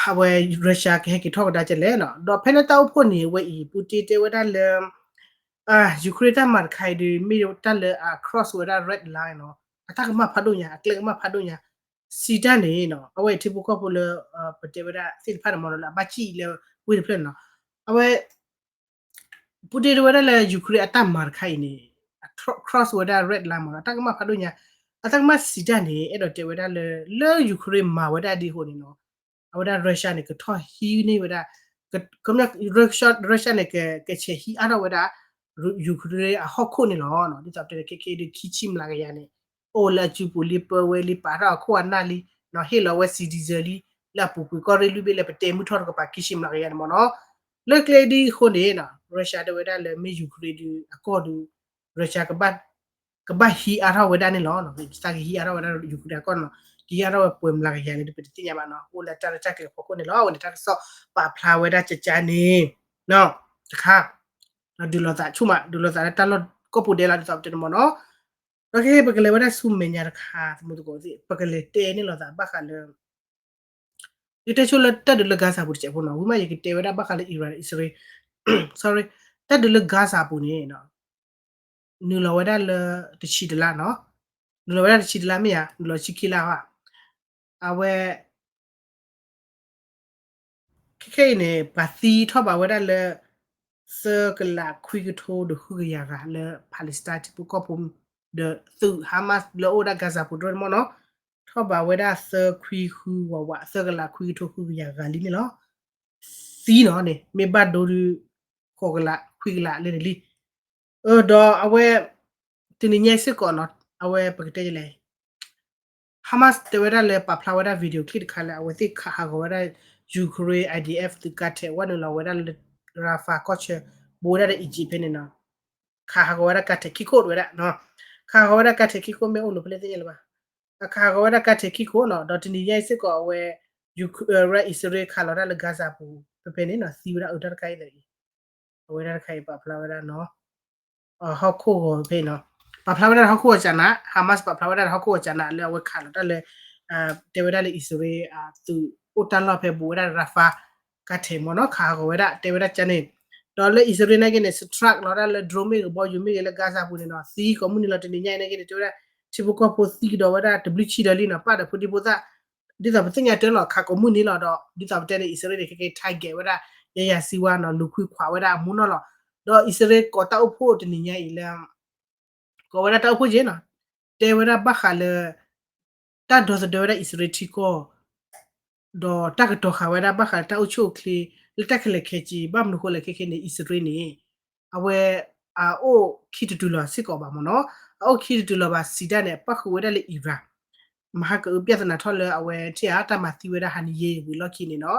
အဝဲ Russia ကဟဲက့ၤထီၣ်ကဒါကဲလဲၣ်နီၤ. ဒီးဖဲလၢတၢ်အိၣ်ဖှိၣ်န့ၣ် ဝဲအံၤ Putin တဲဝဲဒၣ်လၢ Ukraine တၢ်မၤတခါအံၤဒုး မ့ၢ်တၢ်လၢအ cross ဝဲဒၣ် red line နီၤ. အတၢ်ကမၣ်ဖးဒိၣ်ညါ အကျဲကမၣ်ဖးဒိၣ်ညါ စံးတၢ်န့ၣ်နီၤ အဝဲအံၤထံဖိကီၢ်ဖိလၢ ပတဲဝဲဒၣ်သ့ၣ်တဖၣ်န့ၣ်မ့ၢ်နီၤ လၢအဘၣ်စံၣ်လၢဝ့ၢ်တဖျၢၣ်န့ၣ်နီၤ အဝဲ Putin တဲဝဲဒၣ်လၢ Ukraine အတၢ်မၤတခါအံၤန့ၣ် cross ဝဲဒၣ် red line မ့ၢ်နီၤ အတၢ်ကမၣ်ဖးဒိၣ်ညါ အတၢ်ကမၣ်စံးတၢ်န့ၣ် အဲၣ်ဒိးတဲဝဲဒၣ်လၢ လၢ Ukraine မၤဝဲဒၣ်ဒ်အဃိန့ၣ်နီၤ အဝဲဒၣ် Russia န့ၣ် ကထီၣ်ဟံးန့ၢ်ဝဲဒၣ် Russia န့ၣ် ကဆဲးဟံးအါထီၣ်ဝဲဒၣ် Ukraine အဟီၣ်ခိၣ်န့ၣ်လီၤ. ဒ်သိးပတဲန့ၣ် ခဲခဲအံၤဒုး ခံဆံမျးကယၤန့ၣ် အိၣ်လၢအစုပူၤလံ ပၢဝဲလံ ပာ်ထီၣ်အခိၣ်အနၢ်လံ ဟ့ၣ်လီၤဝဲ citizen လံ လၢအပူၤကွံာ်ကီၢ်ရ့ၣ်လွံၢ်ဘ့ၣ်လၢပတဲမုၢ်ထီၣ်တကပၤ ခံဆံမျးကယၤန့ၣ်မ့ၢ်နီၤ. လၢကျဲဒ်အဃိန့ၣ် Russia တဲဝဲဒၣ်လၢမ့ၢ် Ukraine ဒုးအကီၢ်ဒုး Russia ကဘၣ်ဟံးအါထီၣ်ဝဲဒၣ်န့ၣ်လီၤ. တၢ်ကဟံးအါထီၣ်ဝဲဒၣ် Ukraine အကီၢ်န့ၣ်လီၤ. ကဟံးအါထီၣ်ဝဲပှဲၤမျးကယၤန့ၣ် ပတသ့ၣ်ညါဘၣ်နီၤ. အိၣ်လၢတၢ်ရဲၣ်တၢ်ကျဲၤဖီခိၣ်န့ၣ်လီၤ. အဝဲန့ၣ်တၢ်ကစီၣ်ပာ်ဖျါဝဲဒၣ်ကကါန့ၣ် တခါ ဒုးလိာ်သးဆူၣ်မး ဒုးလိာ်သးလၢတၢ်လီၢ်ကိးပူၤဒဲးလီၤ ဒ်သိးပတဲန့ၣ်မ့ၢ်နီၤ. ဒီးခဲအံၤ ပကလဲၤဝဲဒၣ်ဆူမဲာ်ညါတခါ သမူသကိးသ့ၣ် ပကလဲၤတဲန့ၢ်လိာ်သးဘၣ်ဃးလၢ ယတဲဆိလၢတၢ်ဒုးလၢ Gaza ပူၤတစဲးဖိနီၤ ဝံၤမး ယကတဲဝဲဒၣ်ဘၣ်ဃးလၢ Iran Israel sorry တၢ်ဒုးလၢ Gaza ပူၤန့ၣ် နုာ်လီၤဝဲဒၣ်လၢတဆံတလါနီၤ နုာ်လီၤဝဲဒၣ်တဆံတလါမ့ၢ်ဧါ နုာ်လီၤဆံခံလါဘၣ် အဝဲ ခဲခဲအံၤန့ၣ် ပှၤသံထီၣ်ဘၣ်ဝဲဒၣ်လၢ သၢကလးခွံကထိဒီးဃုကယၤဂၤလၢ Palestine ထံဖိကီၢ်ဖိ ဒီးသုး Hamas လၢအိၣ်ဝဲဒၣ် Gaza ပူၤတဖၣ်န့ၣ်မ့ၢ်နီၤ ထီၣ်ဘးဝဲဒၣ်သၢခွံဃုဝးဝး သၢကလးခွံကထိဃုကယၤဂၤလံန့ၣ်လီၤ. သံနီၤန့ၣ် မ့ၢ်ဘၣ်ဒိဒုး ဃိးကလးခွံကလးလၢန့ၣ်လံ. ဒီးအဝဲ တနံၤညါစ့ၢ်ကီးနီၤ အဝဲပကတဲလဲၣ် Hamas တဲဝဲဒၣ်လၢပာ်ဖျါဝဲဒၣ် video clip တခါလၢအဝဲသ့ၣ်ခးဟးဂီၤဝဲဒၣ် Ukraine I D F သုးကါထဲး ဝဲနုာ်လီၤဝဲဒၣ်လၢ Rafah ကီၢ်ဆၢ ဘူးဝဲဒၣ်လၢ Egypt ဖဲန့ၣ်နီၤ ခးဟးဂီၤဝဲဒၣ်ကါထဲးခံခိၣ်တဝဲဒၣ်နီၤ ခးဟးဂီၤဝဲဒၣ်ကါထဲးခံခိၣ် မ့ၢ်အိၣ်လိာ်ဖဲလဲၣ်သ့ၣ်ညါလၢၤဘၣ်. အခးဟးဂီၤဝဲဒၣ်ကါထဲးခံခိၣ်နီၤ ဒီးတနံၤညါအံၤစ့ၢ်ကီးအဝဲ Uk- အဝဲအံၣ်စရ့လးခးလီၤတၢ်လၢ Gaza ပူၤ ဖဲဖဲန့ၣ်နီၤ သံဝဲဒၣ်အုးတၢ်တခါအံၤဒီးအံၤ အဝဲဒၣ်တခါအံၤပာ်ဖျါဝဲဒၣ်နီၤ ဟီၣ်ခိၣ်ဂီၤဖဲနီၤ ပာ်ဖျါဝဲဒၣ်ဟီၣ်ခိၣ်ဂီၤကနး Hamas ပာ်ဖျါဝဲဒၣ်ဟီၣ်ခိၣ်ဂီၤကနးလၢအဝဲခးလီၤတၢ်လၢ တဲဝဲဒၣ်လၢအံၣ်စရ့လး သုးအိၣ်တၢ်လီၢ်ဖဲဘူးဝဲဒၣ် Rafah ကါထဲးမ့ၢ်နီၤ ခးဟးဂီၤဝဲဒၣ် တဲဝဲဒၣ်ကန့ၣ် ဒီးလၢအံၣ်စရ့လးနာ်က့န့ၣ် strike လီၤတၢ်လၢ drone မ့ၢ်ဂ့ၤ ဘီယူၤမ့ၢ်ဂ့ၤလၢ Gaza ပူၤန့ၣ်နီၤ သံကိးမုၢ်နံၤလီၤ တနံၤညါအံၤနာ်က့န့ၣ် တဲဝဲဒၣ် ထံဖိကီၢ်ဖိသံကဒီးဝဲဒၣ်တဘျုးဆံဒီးလံနီၤ ပၢ်ဒီးဖိဒံဖိသၣ် ဒ်သိးပသ့ၣ်ညါတၢ်လီၤ ခးကိးမုၢ်နံၤလီၤဒီး ဒ်သိးပတဲန့ၣ် အံၣ်စရ့လးန့ၣ် ခဲကဲ target ဝဲဒၣ် ယဲယၤစံဝါနီၤ လူၤခွံခွးဝဲဒၣ်အမူနီၤလီၤ. ဒီးအံၣ်စရ့လးကိးတၢ်အိၣ်ဖှိၣ်တနံၤညါအံၤလၢ ကိးဝဲဒၣ်တၢ်အိၣ်ဖှိၣ်က့နီၤ တဲဝဲဒၣ်ဘၣ်ဃးလၢ တၢ်ဒီသဒၢဝဲဒၣ်အံၣ်စရ့လးထံကီၢ် ဒီးတၢ်ကတီၤဃာ်ဝဲဒၣ်ဘၣ်ဃးလၢတၢ်အိၣ်ဆူၣ်အိၣ်ချ့ လၢတၢ်ခဲလၢာ်ခဲဆ့ ဘၣ်မနုၤဃိလဲၣ်ခဲခဲန့ၣ် အံၣ်စရ့လးန့ၣ် အဝဲ အအိၣ်ခံတတုၤလီၤစ့ၢ်ကီးဘၣ်မ့ၢ်နီၤ အအိၣ်ခံတတုၤလီၤဘၣ်စံးဒၣ်န့ၣ် အပၣ်ဃုာ်ဝဲဒၣ်လၢ Iran မဟါကအုး ပြဿနာထီၣ်လၢအဝဲထံၣ်ဧါ တၢ်မၤသံဝဲဒၣ် Haniyeh ဝံၤလီၢ်ခံန့ၣ်နီၤ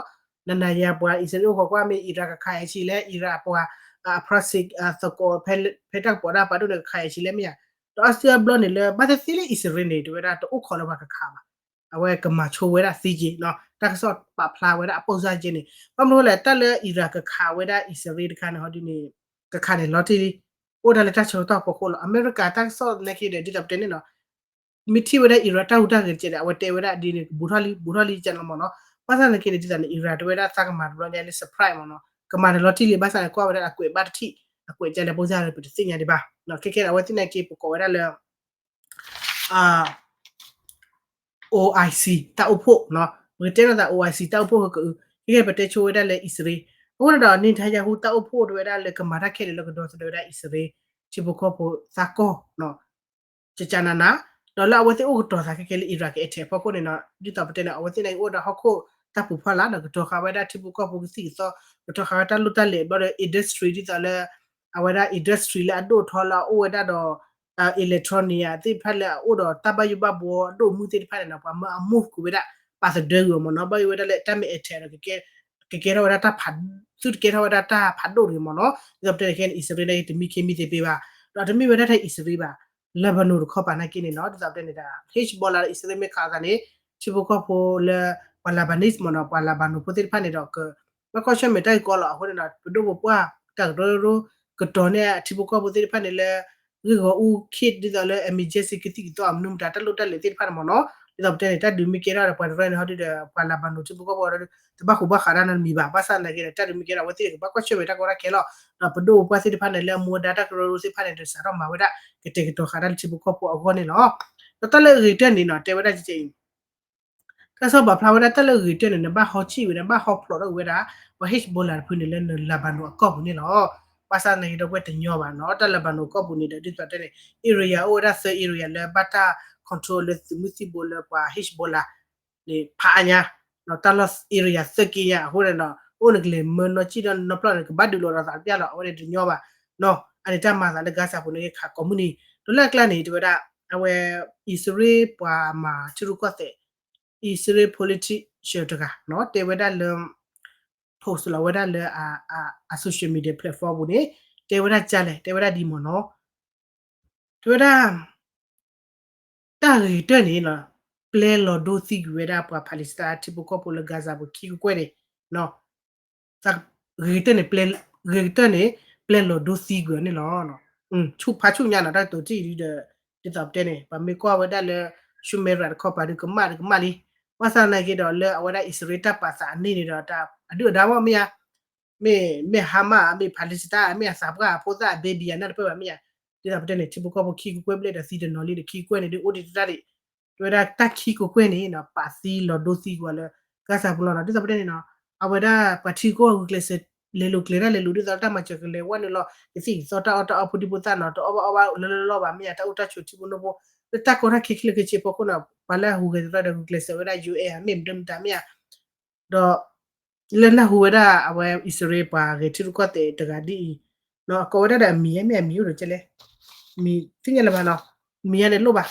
နၤနၤယၤပှၤအံၣ်စရ့လးအိၣ်ဃီကွၢ်မ့ၢ် Iran ကခးအံၤဆံးလဲၣ် Iran အပှၤ အ proxy သကိး ဖဲတၢ်ကပီၤဒၣ်ပာ်ဒိၣ်န့ၣ် ကခးအံၤဆံးလဲၣ်မ့ၢ်ဧါ ဒီးအါစုအါဘျီန့ၣ်လၢ ဘၣ်သ့ၣ်သ့ၣ်လၢအံၣ်စရ့လးန့ၣ် တဲဝဲဒၣ်တအိၣ်ခိးလၢပှၤကခးဘၣ် အဝဲကမၤဆိဝဲဒၣ်သ့က့ၤနီၤ တၢ်ကစီၣ်ပာ်ဖျါဝဲဒၣ်အပိၢ်စၢ်က့န့ၣ် ဘၣ်မနုၤလဲၣ် တၢ်လၢ Iran ကခးဝဲဒၣ်အံၣ်စရ့လးတခါန့ၣ် ဟီဒ်န့ၣ် ကခးန့ၣ်လီၤတံၢ်လံ အိၣ်ဒၣ်လၢတၢ်ဆၢကတီၢ်ဖီခိၣ်လီၤ အမဲရကၤတၢ်ကစီၣ်နာ်က့ဒီး ဒ်သိးပတဲန့ၣ်နီၤ မ့ၢ်ထံၣ်ဝဲဒၣ် Iran တၢ်ဟူးတၢ်ဂဲၤတကဲးဒီး အဝဲတဲဝဲဒၣ်ဒ်န့ၣ် ဘူးထီၣ်လံ ဘူးထီၣ်လံကန့ၣ်လီၤမ့ၢ်နီၤ ဘၣ်ဆၣ်နာ်က့န့ၣ် ဒ်သိးန့ၣ် Iran တဲဝဲဒၣ်သးကမၤတဘျီညါလၢ surprise မ့ၢ်နီၤ ကမၤန့ၣ်လီၤတံၢ်လံ ဘၣ်ဆၣ်န့ၣ် ကွၢ်ဝဲဒၣ်အကွဲးဘၣ်တထံၣ် အကွဲးကလဲၣ်ပိၢ်စၢ်ဒီး ပတသ့ၣ်ညါဒံးဘၣ် ခဲခဲန့ၣ် အဝဲသ့ၣ်နာ်က့ ပကိးဝဲဒၣ်လၢ OIC တၢ်အိၣ်ဖှိၣ်နီၤ ပကတဲလိာ်သး OIC တၢ်အိၣ်ဖှိၣ်ကကအုး ခဲခဲပတဲဆိဝဲဒၣ်လၢအံၣ်စရ့လး အဃိန့ၣ်ဒီး Netanyahu တၢ်အိၣ်ဖှိၣ်တဲဝဲဒၣ်လၢကမၤတၢ်ခဲလၢာ်လၢကဒီသဒၢဝဲဒၣ်အံၣ်စရ့လး ထံဖိကီၢ်ဖိသးကီၢ် ကကနန ဒီးလၢအဝဲသ့ၣ်အိၣ်ကတီၤသးခဲခဲလၢ Iran ကအဲၣ်ထဲးဖီခိၣ်န့ၣ်နီၤ ဒ်သိးပတဲန့ၣ် အဝဲသ့ၣ်နာ်က့အိၣ်ဒီးဟီၣ်ခိၣ်တၢ်ပူၤဖီလာ်ဒီး ကတီၤဃာ်ဝဲဒၣ်ထံဖိကီၢ်ဖိကသံၣ်ကသီ ကတီၤဃာ်ဝဲတၢ်လိၣ်တၢ်လဲၤဘျီဒီး industry ဒ်သိးလၢ အဝဲဒၣ် industry လၢအဒိၣ်ထီလၢအအိၣ်ဝဲဒၣ်ဒီး electronic သ့ၣ်တဖၣ်လၢအအိၣ်ဒီးတၢ်ဘၣ်ယိၣ်ဘၣ်ဘှီအဒိၣ်အမုၢ်သ့ၣ်တဖၣ်န့ၣ်နီၤ ပှၤမၢအ move ကွံာ်ဝဲဒၣ် ပာ်သဒၢကွံာ်အီၤမ့ၢ်နီၤ ဘၣ်ယိၣ်ဝဲဒၣ်လၢတၢ်မ့ၢ်အဲၣ်ထဲးဒီး ကကဲထီၣ်ဝဲဒၣ်တၢ်ဖး သုတကဲထီၣ်ဝဲဒၣ်တၢ်ဖးဒိၣ်တဂ့ၤမ့ၢ်နီၤ ဒ်သိးပတဲန့ၣ်ခဲအံၤ အံၣ်စရ့လးနာ်က့ တမံခ့မံသ့းပ့ဘၣ် ဒီးတမ့ၢ်ဝဲဒၣ်ထဲအံၣ်စရ့လးဘၣ် Lebanon တခီပၤနာ်က့န့ၣ်နီၤ ဒ်သိးပတဲန့ၣ်ဒီး Hezbollah ဒီး အံၣ်စရ့လးမ့ၢ်ခးအသးန့ၣ် ထံဖိကီၢ်ဖိလၢ ပှၤ Lebanese မ့ၢ်နီၤ ပှၤ Lebanon ဖိသ့ၣ်တဖၣ်န့ၣ်ဒီး ကဘၣ်ကွၢ်ဆၢၣ်မဲာ်တၢ်ဂ့ၢ်ကီလီၤ အဃိန့ၣ်ဒီး ပဒိၣ်ပပှၢ်တၢ်ကရၢကရိ ကတီၤန့ၢ်ထံဖိကီၢ်ဖိသ့ၣ်တဖၣ်န့ၣ်လၢ ဂ့ၢ်ဂီၤအူ kit ဒ်သိးလၢ emergency ကသံၣ်ကသီ အမနုၤမတၤတၢ်လိၣ်တၢ်လဲၤသ့ၣ်တဖၣ်န့ၣ်မ့ၢ်နီၤ ဒ်သိးပတဲန့ၣ် တၢ်ဒုးမ့ၢ်ကဲထီၣ်ဒီးပှၤတရၢန့ၣ် ဟီဒုဒီး ပှၤ Lebanon ထံဖိကီၢ်ဖိဒီး တဘၣ်ဃိးဘၣ်ဃးတၢ်နီတမံၤဘၣ် ဘၣ်ဆၣ်သနာ်က့ဒီး တၢ်ဒုးမ့ၢ်ကဲထီၣ် အဝဲသ့ၣ်ကဘၣ်ကွၢ်ဆၢၣ်မဲာ်တၢ်ကီတၢ်ခဲလီၤ ဒီးပဒိၣ်ပပှၢ်သ့ၣ်တဖၣ်န့ၣ် လၢအမူအဒါတၢ်ကရၢကရိသ့ၣ်တဖၣ်န့ၣ်ဒီး စးထီၣ်မၤဝဲဒၣ် ကတဲာ်ကတီၤဃာ်တၢ်လၢထံဖိကီၢ်ဖိအဂီၢ်န့ၣ်လီၤ. ဒီးတၢ်လၢအဂ့ၤကတၢၢ်န့ၣ်နီၤ တဲဝဲဒၣ်ကဲအံၤ တၢ်ကစီၣ်ပာ်ဖျါဝဲဒၣ်တၢ်လၢအဂ့ၤကတၢၢ်န့ၣ် နဘၣ်ဟီထံၣ်ဝဲဒၣ် ဘၣ်ဟီဖျိးထီၣ်ဝဲဒၣ် ပှၤ Hezbollah တဖုန့ၣ်လၢ Lebanon အကီၢ်ပူၤန့ၣ်လီၤ. ဘၣ်ဆၣ်သနာ်က့ဒီး ပဝဲတညီဘၣ်နီၤ တၢ် Lebanon အကီၢ်ပူၤန့ၣ်ဒီး ဒ်သိးတဲန့ၣ် area အိၣ်ဝဲဒၣ်သၢ area လၢဘၣ်တၢ် control လၢသုးမုၢ်သံၣ်ဘိလၢပှၤ Hezbollah န့ၣ် ဖးအါညါ တၢ်လီၢ် area သၢက့ညါ အဃိန့ၣ်ဒီး အိၣ်နကလဲၤမၢနီၢ်ကံၣ်ဒီးနီၢ်ဖျီၣ်န့ၣ် ကဘၣ်ဒုးလိာ်ဒီးသးတပျၢ်လီၤ အဝဲန့ၣ်တညီဘၣ်နီၤ အန့ၣ်တၢ်မၤသးလၢ Gaza ပူၤန့ၣ် ခးကိးမုၢ်နံၤ ဒီးလၢအကျါန့ၣ် တဲဝဲဒၣ် အဝဲ အံၣ်စရ့လးပှၤမၤထံရူၢ်ကီၢ်သဲး အံၣ်စရ့လး politician တဂၤနီၤ တဲဝဲဒၣ်လၢ post လီၤဝဲဒၣ်လၢ အ social media platform ပူၤန့ၣ် တဲဝဲဒၣ်ကလဲၣ် တဲဝဲဒၣ်ဒ်မ့ၢ်နီၤ တဲဝဲဒၣ် တၢ်ဂ့ၤကတၢၢ်န့ၣ်နီၤ ပျဲလီၤဒိသံကွံာ်ဝဲဒၣ်ပှၤ Palestine ထံဖိကီၢ်ဖိလၢ Gaza ပူၤခံကကွဲၢ်န့ၣ် ဂ့ၤကတၢၢ်န့ၣ် ဂ့ၤကတၢၢ်န့ၣ် ပျဲလီၤဒိသံကွံာ်အီၤန့ၣ်လီၤ. ဆူၣ်ဖးဆူၣ်ညါနီၤ တၢ်ကတိၤထံၣ်ဒ်ဒီး ဒ်သိးပတဲန့ၣ် ပှၤမ့ၢ်ကွၢ်ဝဲဒၣ်လၢ Shumeria တခီပၤဒုးကမၣ်ဒီးကမၣ်လံ. ဘၣ်ဆၣ်သနာ်က့ဒီးလၢအဝဲဒၣ်အံၣ်စရ့လးတၢ်ပာ်သးအန့ၣ်န့ၣ်ဒီး တၢ်အဒုၣ်အဒါမ့ၢ်ဧါ မ့ၢ် မ့ၢ် Hamas မ့ၢ် Palestine မ့ၢ်အသးပှၢ်အဖိသၣ်အ baby အနၢ်တပၢၢ်ဘၣ်မ့ၢ်ဧါ. ဒ်သိးပတဲန့ၣ် ထံဖိကီၢ်ဖိခံကကွဲၢ်ဘျဲၣ်ဒီးသံတနီၤလံဒီး ခံကကွဲၢ်န့ၣ်ဒုးအိၣ်ဒံးတၢ်ဒံး တဲဝဲဒၣ်တၢ်ခံကကွဲၢ်န့ၣ်နီၤ ပာ်သံလီၤဒိသံကွံာ်လၢ Gaza ပူၤလီၤနီၤ. ဒ်သိးပတဲန့ၣ်နီၤ အဝဲဒၣ်ပှၤထံကီၢ်ဂုာ်ကျဲးစၢး လဲၤလိာ်ကျဲၤတၢ်လဲၤလိာ် ဒ်သိးတၢ်မၤစၢၤကလဲၤဝဲနုာ်လီၤ ကသံၣ်ကသီတၢ်အီၣ်တၢ်အီဖိဒံဖိသၣ်နီၤ တအီၣ်ဘၣ်အီၣ်ဘၣ်လၢလၢလီၢ်ဘၣ်မ့ၢ်ဧါ တၢ်အိၣ်တၢ်ဆိးထံဖိနိဖိ လၢတၢ်ကီတၢ်ခဲခဲလၢာ်ခဲဆ့အဖီခိၣ်န့ၣ် ပှၤလၢအဟူးဂဲၤသရၣ်ဒီးဂုာ်ကျဲးစၢးဝဲဒၣ် ယူၢ်အဲၣ် မ့ၢ်မတၤမတၤမ့ၢ်ဧါ, ဒီး လၢနၢ်ဟူဝဲဒၣ်အဝဲအံၣ်စရ့လးပှၤဂဲၤထံရူၢ်ကီၢ်သဲးတဂၤဒ်အံၤ, အကိးဝဲဒၣ်ဒီးအမံၤ မ့ၢ်အမံၤအိၣ်ဒီးကဲလဲၣ်, မံၤသ့ၣ်ညါလၢၤဘၣ်နီၤ, မံၤညါန့ၣ်လိၣ်ဘၣ်,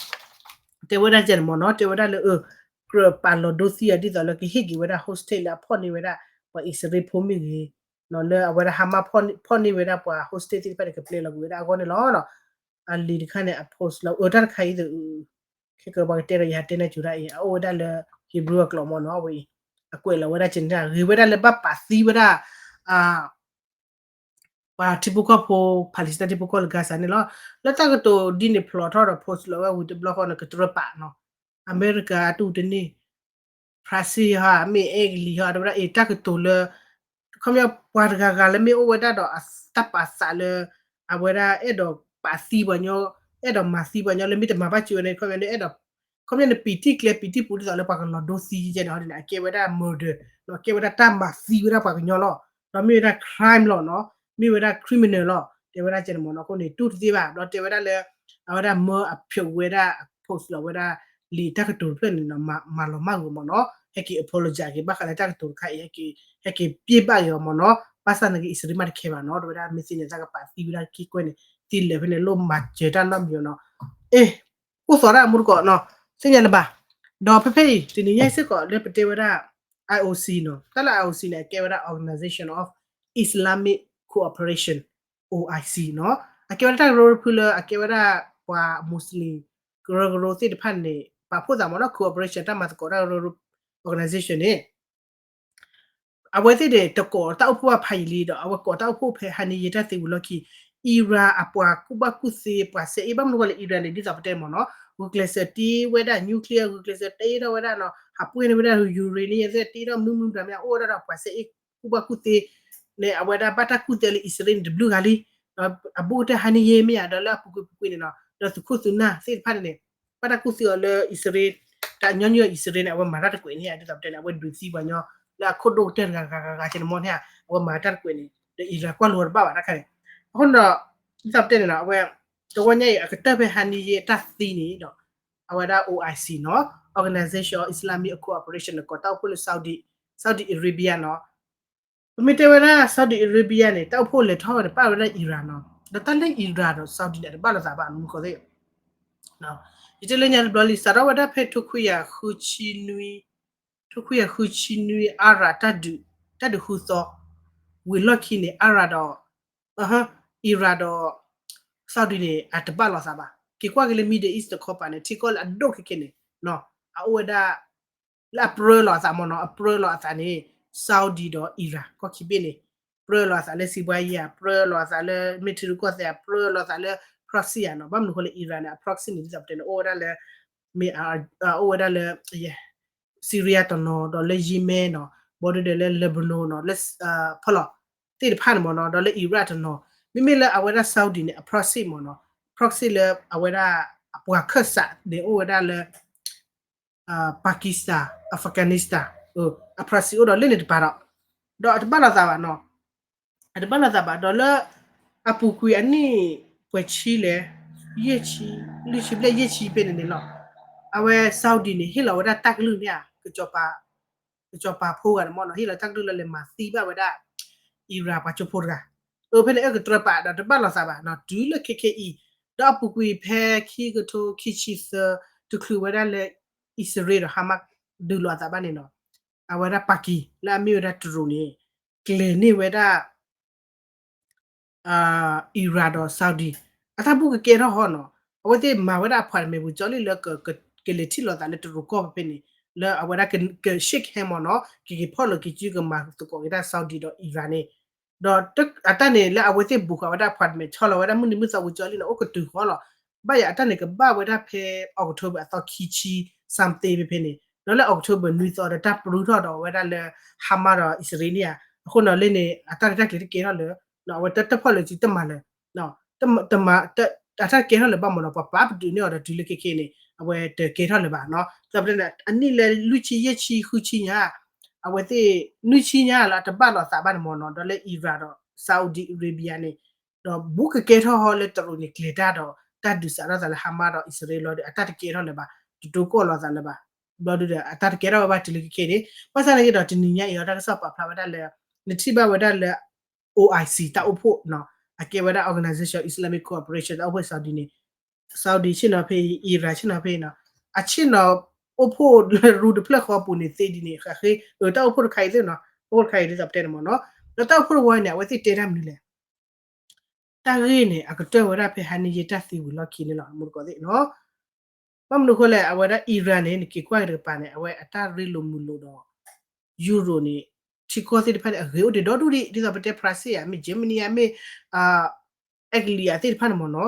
တဲဝဲဒၣ်ကဲန့ၣ်မ့ၢ်နီၤ, တဲဝဲဒၣ်လၢ ကြၢးပာ်လီၤဒိသံအီၤ ဒ်သိးလၢကဟ့ၣ်က့ၤဝဲဒၣ် hostage လၢအဖီၣ်န့ၢ်ဝဲဒၣ် ပှၤအံၣ်စရ့လးဖိမ့ၢ်ဂ့ၤ, လၢအဝဲဒၣ် Hamas ဖီၣ်န့ၢ်ဝဲဒၣ်ပှၤ hostage သ့ၣ်တဖၣ်န့ၣ် ကပျဲလီၤကွံာ်ဝဲဒၣ်အဂီၢ်န့ၣ်လီၤ. အလံၤတခါန့ၣ် အ post လီၤ အတၢ်တခါအံၤသ့ၣ် ခဲကပှၤကတဲဒီးယဟးတဲန့ၣ်စူၤဒၣ်အံၤ အအိၣ်ဝဲဒၣ်လၢ Hebrew အကျိာ်မ့ၢ်နီၤ, အဝဲအံၤ အကွဲးလီၤဝဲဒၣ်ကဲန့ၣ် ဂ့ၤဝဲဒၣ်လၢဘၣ်ပာ်သံဝဲဒၣ် ပှၤထံဖိကီၢ်ဖိ Palestine ထံဖိကီၢ်ဖိလၢ Gaza န့ၣ်လီၤ. လၢတၢ်ကတိၤဒ်န့ၣ်ဖျိးထီၣ်ဒီး post လီၤဝဲဝံၤတဘျီဃီန့ၣ် ကတြၢပာ်နီၤ, အမဲရကၤအတအိၣ်တန့ၢ်, ဖရၣ်စ့ၣ်ဟီ မ့ၢ်အဲကလံးဟီ တဲဝဲဒၣ်အံၤ တၢ်ကတိၤလၢ ခီပညီပှၤတဂၤဂၤလၢမ့ၢ်အိၣ်ဝဲဒၣ်ဒီးတၢ်ပာ်သးလၢ အဝဲဒၣ်အဲၣ်ဒိးပာ်သံပှၤညီ, အဲၣ်ဒိးမၤသံပှၤညီလၢမ့ၢ်တမၤဘၣ်စၢၤန့ၣ် ခီပညီန့ၣ်အဲၣ်ဒိး ခီပညီန့ၣ် ပံာ်တံၢ်ကျဲပံာ်တံၢ်ပူၤဒ်သိးလၢပှၤကလီၤဒိသံကဲန့ၣ် ဟီဒ်န့ၣ် အကဲဝဲဒၣ် murder နီၤ, ကဲဝဲဒၣ်တၢ်မၤသံဝဲဒၣ်ပှၤကညီလီၤ. ဒီးမ့ၢ်ဝဲဒၣ် crime လီၤနီၤ, မ့ၢ်ဝဲဒၣ် criminal လီၤ တဲဝဲဒၣ်ကဲန့ၣ်မ့ၢ်နီၤ. အဃိန့ၣ် တူၢ်တသ့ဘၣ် ဒီးတဲဝဲဒၣ်လၢ အဝဲဒၣ်မၢအဖျိးဝဲဒၣ် post လီၤဝဲဒၣ် လံာ်တၢ်ကတိၤတဖျၢၣ်န့ၣ်နီၤ မၤလီၤမၢ်ဂီၤမ့ၢ်နီၤ, ဟဲက့ၤ apologize က့ၤ ဘၣ်ဃးလၢတၢ်ကတိၤတခါအံၤ ဟဲက့ၤ ဟဲက့ၤပျ့ၢ်ဘၣ်က့ၤအီၤမ့ၢ်နီၤ, ဘၣ်ဆၣ်သနာ်က့ အံၣ်စရ့လးမ့ၢ်တခဲဘၣ်နီၤ, တဲဝဲဒၣ်မ့ၢ်သ့ၣ်ညါတၢ်ကပာ်သံဝဲဒၣ်ခံကွဲန့ၣ် သံလၢာ်ဖဲန့ၣ် လိၣ်မၤစၢၤတၢ်နီတမံၤအီၤနီၤ, အ့ ကိၢ်သီၣ်ဒၣ်မူတကိးနီၤ, သ့ၣ်ညါလၢၤဘၣ်. ဒီးဖဲဖဲအံၤ တနံၤညါစ့ၢ်ကီးလၢပတဲဝဲဒၣ် IOC နီၤ, တၢ်လၢ IOC န့ၣ် အကဲဝဲဒၣ် Organization of Islamic Cooperation, OIC နီၤ, အကဲဝဲဒၣ်တၢ်ကရၢကရိဖုလၢအကဲဝဲဒၣ်ပှၤ Muslim ကရၢကရိသ့ၣ်တဖၣ်န့ၣ် ပာ်ဖှိၣ်သးမ့ၢ်နီၤ, cooperation တၢ်မၤသကိးတၢ်ကရၢကရိ organization န့ၣ် အဝဲသ့ၣ်န့ၣ် တကိးတၢ်အိၣ်ဖှိၣ်ဘၣ်ဖးယံာ်လံဒီး အဝဲကိးတၢ်အိၣ်ဖှိၣ်ဖဲဟါန့ၣ်ယဲတၢ်သံဝံၤလီၢ်ခံ Iran အပှၤကူၣ်ဘၣ်ကူၣ်သ့ပှၤစဲအ့ၣ် ဘၣ်မနုၤဃိလဲၣ် Iran န့ၣ် ဒ်သိးပတဲမ့ၢ်နီၤ ဂုာ်ကျဲးစၢးတ့ဝဲဒၣ် nuclear ဂုာ်ကျဲးစၢးတ့ထီၣ်ဝဲဒၣ်နီၤ ဟးပှ့ၤန့ၢ်ဝဲဒၣ် uranium သ့ၣ်တ့ထီၣ်မနုၤမနုၤတၢ်မ့ၢ် အိၣ်ဝဲဒၣ်ဒီးပှၤစဲအ့ၣ်ကူၣ်ဘၣ်ကူၣ်သ့ န့ၣ် အဝဲဒၣ်ဘၣ်တၢ်ကူၣ်သ့လၢအံၣ်စရ့လးန့ၣ် တဘျုးဂၤလံ ဒီးအဘူးကတၢၢ်ဟါန့ၣ်ယဲမ့ၢ်ဧါ ဒီးလၢအပူၤကွံာ်ပူၤကွံာ်န့ၣ်နီၤ ဒီးသုးခိၣ်သုးနၢ်သ့ၣ်တဖၣ်န့ၣ်န့ၣ် ဘၣ်တၢ်ကူၣ်သ့အီၤလၢအံၣ်စရ့လး တၢ်ညီနုၢ်အံၣ်စရ့လးန့ၣ် အဝဲမၤတၢ်တကွဲးန့ၣ်ဧါ ဒ်သိးပတဲန့ၣ် အဝဲဒုးသံပှၤညီ လၢအခိၣ်ဒိၣ်ကတၢၢ်တဂၤဂၤဂၤဂၤကဲန့ၣ်မ့ၢ်န့ၣ်ဧါ အဝဲမၤတၢ်တကွဲးန့ၣ် ဒီးအံၣ်စရ့လးကွၢ်လိတဘၣ်ဘၣ်တၢ်ခါန့ၣ် အဃိန့ၣ်ဒီး ဒ်သိးပတဲန့ၣ်နီၤ အဝဲ တဝီညါအံၤ အကတၢၢ်ဖဲဟါန့ၣ်ယဲတၢ်သံန့ၣ်ဒီး အဝဲဒၣ် OIC နီၤ Organization of Islamic Cooperation န့ၣ် ကိးတၢ်အိၣ်ဖှိၣ်လၢ Saudi, Saudi Arabia နီၤ ပမ့ၢ်တဲဝဲဒၣ် Saudi Arabia န့ၣ် တၢ်အိၣ်ဖှိၣ်လဲၤထီၣ်ဝဲန့ၣ် ပာ်ဝဲဒၣ် Iran နီၤ ဒီးတၢ်လၢ Iran ဒီး Saudi န့ၣ် အတဘၣ်လိာ်သးဘၣ် မနုၤဃိသ့ၣ် ယတဲလၢညါတဘျီလံ စးထီၣ်ဝဲဒၣ်ဖဲထိခွံကယၤဃုဆံနွံ, ထိခွံကယၤဃုဆံနွံ Arab တၢ်ဒုး, တၢ်ဒုးဃုသီ, ဝံၤလီၢ်ခံန့ၣ် Arab ဒီး, Iran ဒီး Saudi န့ၣ် အတဘၣ်လိာ်သးဘၣ်. က့ၤကွၢ်က့ၤလၢ Middle East တခီပၤန့ၣ် ထံကီၢ်လၢအဒိၣ်ခဲခဲန့ၣ် အအိၣ်ဝဲဒၣ် လၢအပြၢလိာ်အသးမ့ၢ်နီၤ, အပြၢလိာ်အသးန့ၣ် Saudi ဒီး Iran ကီၢ်ခံဘ့ၣ်န့ၣ် ပြၢလိာ်အသးလၢစံးဘှါယဲၢ်ဧါ, ပြၢလိာ်အသးလၢမ့ၢ်ထံရူၢ်ကီၢ်သဲးဧါ, ပြၢလိာ်အသးလၢ proxy ဧါနီၤ. ဘၣ်မနုၤဃိလၢ Iran န့ၣ် အ proxy န့ၣ် ဒ်သိးပတဲန့ၣ် အိၣ်ဝဲဒၣ်လၢ မ့ၢ် အိၣ်ဝဲဒၣ်လၢ Syria တနီၤ ဒီးလၢ Yemen နီၤ, ဘီဒုဒီးလၢ Lebanon နီၤ, လၢ ဖီလီၤ သ့ၣ်တဖၣ်န့ၣ်မ့ၢ်နီၤ, ဒီးလၢ Iraq တနီၤ, မ့မ့ၢ်လၢအဝဲဒၣ် Saudi န့ၣ် အ proxy မ့ၢ်နီၤ, proxy လၢအဝဲဒၣ် အပှၤခၢၣ်စးန့ၣ် အိၣ်ဝဲဒၣ်လၢ Pakistan, Afghanistan, အ proxy အိၣ်ဒီးလၢန့ၣ်တပၤဒီး, ဒီးအတဘၣ်လိာ်သးဘၣ်နီၤ, အတဘၣ်လိာ်သးဘၣ် ဒီးလၢ အပူၤကွံာ်အနံၣ်ပှဲၤဆံလဲၣ်, ယဲၢ်ဆံ, လွံၢ်ဆံဘျဲၣ်ယဲၢ်ဆံဖဲန့ၣ်န့ၣ်လီၤ, အဝဲ Saudi န့ၣ် ဟ့ၣ်လီၤဝဲဒၣ်တၢ်ကလုၢ်န့ၣ်ဧါ, ကစီၤပၤဖိဂၤန့ၣ်မ့ၢ်နီၤ, ဟ့ၣ်လီၤတၢ်ကလုၢ်လၢလဲၤမၤသံဘၣ်ဝဲဒၣ် Iran ပှၤကၠိဖိတဂၤ, အဖဲန့ၣ် အကတြၢပာ်ဒီးတဘၣ်လိာ်သးဘၣ်နီၤ, တုၤလၢခဲခဲအံၤ, ဒီးအပူၤကွံာ်ဖဲခံကထိခံဆံသၢ တချုးဝဲဒၣ်လၢ အံၣ်စရ့လးဒီး Hamas ဒုးလိာ်အသးဘၣ်န့ၣ်နီၤ, အဝဲဒၣ် Pakistan လၢအမ့ၢ်ဝဲဒၣ်တရူးန့ၣ် ကျဲၤန့ၢ်ဝဲဒၣ် Iran ဒီး Saudi အတၢ်ဘူၣ်ကကဲထီၣ်ဟီနီၤ, အဝဲသ့ၣ်မၤဝဲဒၣ် appointment ပူၤကၠီလံလၢ ကလဲၤထံၣ်လိာ်သးလၢတရူးကီၢ်ဖဲဖဲန့ၣ်, လၢအဝဲဒၣ်က shake hand မ့ၢ်နီၤ, ကက့ၤဖီၣ်လိာ်က့ၤစုကမၤသကိးက့ၤတၢ် Saudi ဒီး Iran န့ၣ်, ဒီးအတၢ်န့ၣ်လၢအဝဲသ့ၣ် book ဃာ်ဝဲဒၣ် appointment ဆီလီၤဝဲဒၣ်မုၢ်နံၤမုၢ်သီပူၤကၠီလံနီၤ, အိၣ်ကတုၤဃီလီၤ, ဘၣ်ယၤအတၢ်န့ၣ်ကဘၣ်ဝဲဒၣ်ဖဲ October အသီခံဆံ something ဖဲဖဲန့ၣ်, ဒီးလၢ October နွံသီဒီးတၢ်ပရူထီၣ်ဒီးဝဲဒၣ်လၢ Hamas ဒီးအံၣ်စရ့လးန့ၣ်ဧါ, အဃိနီၤလၢန့ၣ် အတၢ်ရဲၣ်တၢ်ကျဲၤတကဲထီၣ်လၢ အဝဲတၢ်ဖီၣ်လၢစုတမၤလၢၤ တမၤ အတၢ်ကဲထီၣ်လၢၤဘၣ်မ့ၢ်နီၤ, ပှၤပာ်ပတုာ်န့ၢ်အီၤဒီးတုၤလၢခဲခဲန့ၣ် အဝဲတကဲထီၣ်လၢၤဘၣ်နီၤ, သတးပတဲန့ၣ် အနံၣ်လၢလွံၢ်ဆံယဲၢ်ဆံဃုဆံညါ, အဝဲသ့ၣ် နွံဆံညါလၢအတဘၣ်လိာ်သးဘၣ်န့ၣ်မ့ၢ်နီၤ, ဒီးလၢ Iran ဒီး Saudi Arabia န့ၣ်, ဒီးဘူးကကဲထီၣ်ဟီလၢတရူးန့ၣ်ကျဲၤတၢ်ဒီး တၢ်ဒုးစးထီၣ်သးလၢ Hamas ဒီးအံၣ်စရ့လးလီၤဒီး အတၢ်တကဲထီၣ်လၢၤဘၣ်, တတိၤကီၣ်လီၤသးလၢၤဘၣ်, ဘျီဒုဒီး အတၢ်တကဲထီၣ်ဝဲဘၣ်တုၤလၢခဲခဲန့ၣ်, ဘၣ်ဆၣ်သနာ်က့ဒီး တနံၤညါအံၤဒီး တၢ်ကစီၣ်ပာ်ဖျါဝဲဒၣ်လၢ နထံၣ်ဘၣ်ဝဲဒၣ်လၢ OIC တၢ်အိၣ်ဖှိၣ်နီၤ, အကဲဝဲဒၣ် Organization of Islamic Cooperation တၢ်အိၣ်ဖှိၣ် Saudi န့ၣ်, Saudi ဆ့ၣ်နီၤဖဲအံၤ Iran ဆ့ၣ်နီၤဖဲအံၤနီၤ, အဆ့ၣ်နီၤအိၣ်ဖှိၣ်လၢရူတဖျၢၣ်ဃီပူၤန့ၣ်သ့ဒ်န့ၣ် ဃးဃ့ အတၢ်အိၣ်ဖှိၣ်တခါအံၤသ့ၣ်နီၤ, တၢ်အိၣ်ဖှိၣ်တခါအံၤဒ်သိးပတဲန့ၣ်မ့ၢ်နီၤ, ဒီးတၢ်အိၣ်ဖှိၣ်တဝီန့ၣ် အဝဲသ့ၣ်တဲတၢ်မနုၤလဲၣ် တၢ်ဂ့ၢ်န့ၣ် အကတၢၢ်ဝဲဒၣ်ဖဲ ဟါနံၤယဲတၢ်သံဝံၤလီၢ်ခံန့ၣ်လီၤ မူတကိးသ့ၣ်နီၤ. ဘၣ်မနုၤအဃိလဲၣ် အဝဲဒၣ် Iran န့ၣ် နက့ၤကွၢ်က့ၤတကပၤန့ၣ် အဝဲအတၢ်ရ့လိာ်မုာ်လိာ်ဒီး Europe န့ၣ် ထံကီၢ်သ့ၣ်တဖၣ်န့ၣ် အဂ့ၤအိၣ်ဒံးဒီဒူၣ်ဒံး ဒ်သိးပတဲ France ဧါ မ့ၢ် Germany ဧါ မ့ၢ် အဲကလံးယၤသ့ၣ်တဖၣ်န့ၣ်မ့ၢ်နီၤ,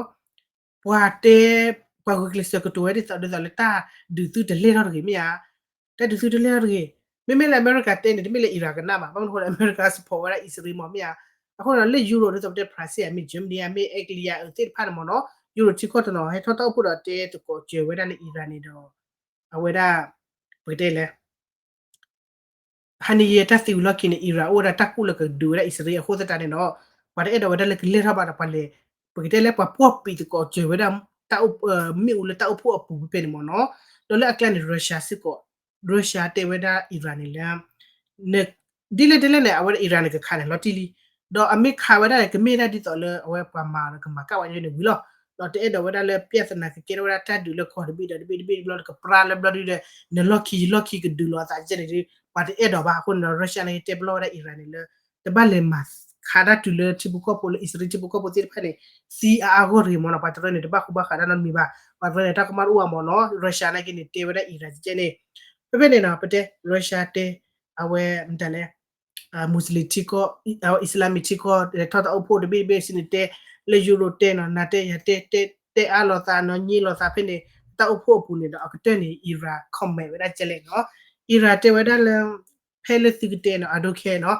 ပှၤတဲ ပှၤဂုာ်ကျဲးစၢးကတိၤဝဲဒ်သိးဒ်သိးလၢတၢ်ဒုးသုတလဲၢ်ထီၣ်တဂ့ၤမ့ၢ်ဧါ, တၢ်ဒုးသုတလဲၢ်ထီၣ်တဂ့ၤ, မ့မ့ၢ်လၢအမဲရကၤတဲန့ၣ် တမ့ၢ်လၢ Iran ကနၣ်ဘၣ်, ဘၣ်မနုၤအဃိလၢအမဲရကၤ support ဝဲဒၣ်အံၣ်စရ့လးမ့ၢ်မ့ၢ်ဧါ, အဃိဒီးလၢ Europe ဒ်သိးပတဲ France ဧါ မ့ၢ် Germany ဧါ မ့ၢ်အဲကလံးယၤအသ့ၣ်တဖၣ်န့ၣ်မ့ၢ်နီၤ, Europe ထံကီၢ်တနီၤ ဟဲထီၣ်တၢ်အိၣ်ဖှိၣ်ဒီးတဲသကိးစၢၤဝဲဒၣ်လၢ Iran န့ၣ်ဒီး အဝဲဒၣ် ပကတဲလဲၣ် ဟါနံၤယဲတၢ်သံဝံၤလီၢ်ခံန့ၣ် Iran အိၣ်ဝဲဒၣ်တၢ်ကူၣ်လၢကဒုးဝဲဒၣ်အံၣ်စရ့လးအဃိသတးန့ၣ်ဒီး ပှၤတအဲၣ်ဒိးဝဲဒၣ်လၢကလဲၢ်ထီၣ်ဘၣ်ဒီးပှၤလဲၤ ပကတဲလၢပှၤပှီၢ်ပံၤသကိးစၢၤဝဲဒၣ် တၢ်အိၣ် မ့ၣ်အူလၢတၢ်အိၣ်ဖှိၣ်အပူၤဖဲဖဲန့ၣ်မ့ၢ်နီၤ, ဒီးလၢအကျါန့ၣ် Russia စ့ၢ်ကီး Russia တဲဝဲဒၣ် Iran န့ၣ်လၢ ဒ်လဲၣ်ဒ်လဲၣ်န့ၣ် အဝဲဒၣ် Iran န့ၣ် ကခးန့ၣ်လီၤတံၢ်လံ, ဒီးအမ့ၢ်ခးဝဲဒၣ်န့ၣ် ကမ့ၢ်ဒၣ်ဒ်သိးလၢအဝဲပှၤမၤဒီးကမၤကၣ်ဝဲန့ၣ်ဝံၤလီၤ, ဒီးတအဲၣ်ဒိးဝဲဒၣ်လၢ ပြဿနာ ကကဲထီၣ်ဝဲဒၣ်တၢ်ဒုးလၢကီၢ်တဘ့ၣ်ဒီးတဘ့ၣ်တဘ့ၣ်တဘျီဒီးကပြါလၢဘျီဒုဒီး နလီၢ်ခံယလီၢ်ခံကဒုးလိာ်အသးကဲန့ၣ်ဒီး ပှၤတအဲၣ်ဒိးဘၣ်အဃိန့ၣ်ဒီး Russia န့ၣ် တဲပလီၢ်ဝဲဒၣ် Iran န့ၣ်လၢ တဘၣ်လဲၤမၤခးတၢ်တုၤလၢထံဖိကီၢ်ဖိလၢအံၣ်စရ့လးထံဖိကီၢ်ဖိသ့ၣ်တဖၣ်န့ၣ် သံအါအါဂီၢ်တဂ့ၤမ့ၢ်နီၤ, ပှၤတရၢန့ၣ် တဘၣ်ဃူဘၣ်ဃးတၢ်နီတမံၤဘၣ်, ပှၤတရၢန့ၣ် တၢ်ကမၣ်တအိၣ်ဘၣ်မ့ၢ်နီၤ, Russia နာ်က့န့ၣ် တဲဝဲဒၣ် Iran ကဲန့ၣ်, ဖဲဖဲန့ၣ်နီၤ ပတဲ Russia တဲ အဝဲ မတၤလဲၣ် Muslim ထံကီၢ် Islamic ထံကီၢ် ထီၣ်တၢ်အိၣ်ဖှိၣ်တဘ့ၣ်တဘ့ၣ်စံးန့ၣ်တဲ လၢ Europe တဲနီၤ နၤတဲယၤတဲ တဲအါလိာ်သးနီၤ ညံလိာ်သးဖဲန့ၣ် တၢ်အိၣ်ဖှိၣ်အပူၤန့ၣ်ဒီး အကတၢၢ်န့ၣ် Iran comment ဝဲဒၣ်ကဲလဲၣ်နီၤ, Iran တဲဝဲဒၣ်လၢ ဖဲလၢသုကတဲနီၤ I don't care နီၤ,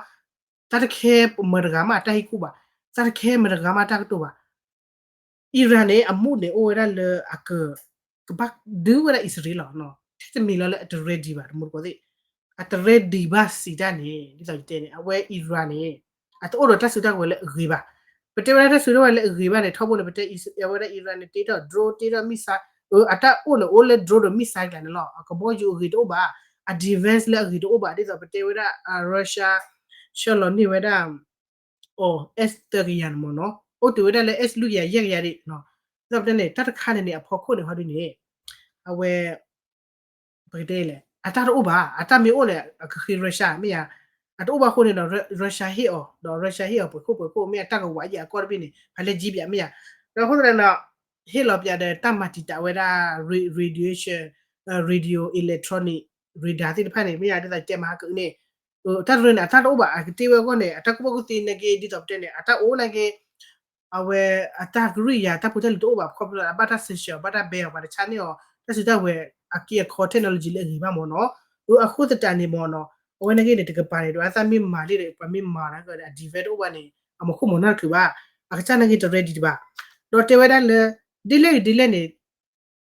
တၢ်တခဲမတဂၤမးအတၢ်ဟ့ၣ်ကူၣ်ဘၣ်, တၢ်တခဲမတဂၤမးအတၢ်ကတိၤဘၣ် Iran န့ၣ် အမူးန့ၣ်အိၣ်ဝဲဒၣ်လၢအက ကဘၣ်ဒုးဝဲဒၣ်အံၣ်စရ့လးလီၤနီၤ, ထဲတမံၤလီၤလၢအတ ready ဘၣ် တမူတကိးသ့ၣ်, အတ ready ဘၣ်စံးတၢ်န့ၣ် ဒ်သိးယတဲန့ၣ် အဝဲ Iran န့ၣ် အတအိၣ်ဒီးတၢ်စုတၢ်ကဝဲၤလၢအဂ့ၤဘၣ်, ပတဲဝဲဒၣ်တၢ်စုတၢ်ကဝဲၤလၢအဂ့ၤဘၣ်န့ၣ် ထီဘိန့ၣ် ပတဲအဝဲဒၣ် Iran န့ၣ် တ့ထီၣ် drone တ့ထီၣ် missile အတၢ်အိၣ်န့ၣ် အိၣ်လၢ drone ဒီး missile ကျါန့ၣ်လီၤ, အကဘီယူၤအဂ့ၤတအိၣ်ဘၣ်, အ defense လၢအဂ့ၤတအိၣ်ဘၣ် ဒ်သိးပတဲဝဲဒၣ် Russia ဆှၢလီၤန့ၢ်ဝဲဒၣ် အိၣ် S သၢကယၤန့ၣ်မ့ၢ်နီၤ, အိၣ်တုၤဝဲဒၣ်လၢ S လွံၢ်ကယၤယဲၢ်ကယၤဒံး, ဒ်သိးပတဲန့ၣ် တၢ်တခါန့ၣ်န့ၣ် အဖီခိၣ်န့ၣ်ဟီဒ်န့ၣ် အဝဲ ပကတဲလဲၣ် အတၢ်တအိၣ်ဘၣ်, အတၢ်မ့ၢ်အိၣ်န့ၣ် အကဃ့ Russia မ့ၢ်ဧါ, အတအိၣ်ဘၣ်အဃိန့ၣ်ဒီး Russia ဟ့ၣ်အီၤ ဒီး Russia ဟ့ၣ်အီၤပှဲၤခိၣ်ပှဲၤခိၣ် မ့ၢ်အတၢ်ကဝးယဲၢ်အကီၢ်တဘ့ၣ်န့ၣ် ဖးလဲၢ်ကၠံပၠးမ့ၢ်ဧါ, ဒီးအဃိသတးဒီး ဟ့ၣ်လီၤပၠးဒီးတၢ်မၤတံာ်တာ်ဝဲဒၣ် radiation, radio electronic radar သ့ၣ်တဖၣ်န့ၣ် မ့ၢ်ဧါ ဒ်သိးတဲမဟါကအုန့ၣ် တၢ်တရၢန့ၣ် အတၢ်တအိၣ်ဘၣ် အကတ့ဝဲအဂီၢ်န့ၣ် အတၢ်ကူၣ်ဘၣ်ကူၣ်သ့နာ်က့ ဒ်သိးပတဲန့ၣ် အတၢ်အိၣ်နာ်က့ အဝဲအတၢ်ကရံၢ်ယာ် တၢ်ဖိတၢ်လံၤတအိၣ်ဘၣ် ခီဖျိအဘၣ်တၢ်စဲးဆှၢ ဘၣ်တၢ်ဘဲအီၤ ပှၤတဆါန့ၢ်အီၤ တၢ်စုတၢ်ဝဲၤအက့အခီ technology လၢအဂ့ၤဘၣ်မ့ၢ်နီၤ, အဃိသတးန့ၣ်မ့ၢ်နီၤ အဝဲနာ်က့န့ၣ် တကပၤန့ၣ် ဒီးအသးမ့ၢ်မၤလံဒီး ပှၤမ့ၢ်မၤဒီး အ defense တအိၣ်ဘၣ်န့ၣ် အမီၤခိၣ်မီၤနၢ်တချုးဘၣ်, အကစၢ်နာ်က့တ ready တဘၣ်, ဒီးတဲဝဲဒၣ်လၢ ဒ်လဲၣ်ဂ့ၤဒ်လဲၣ်န့ၣ်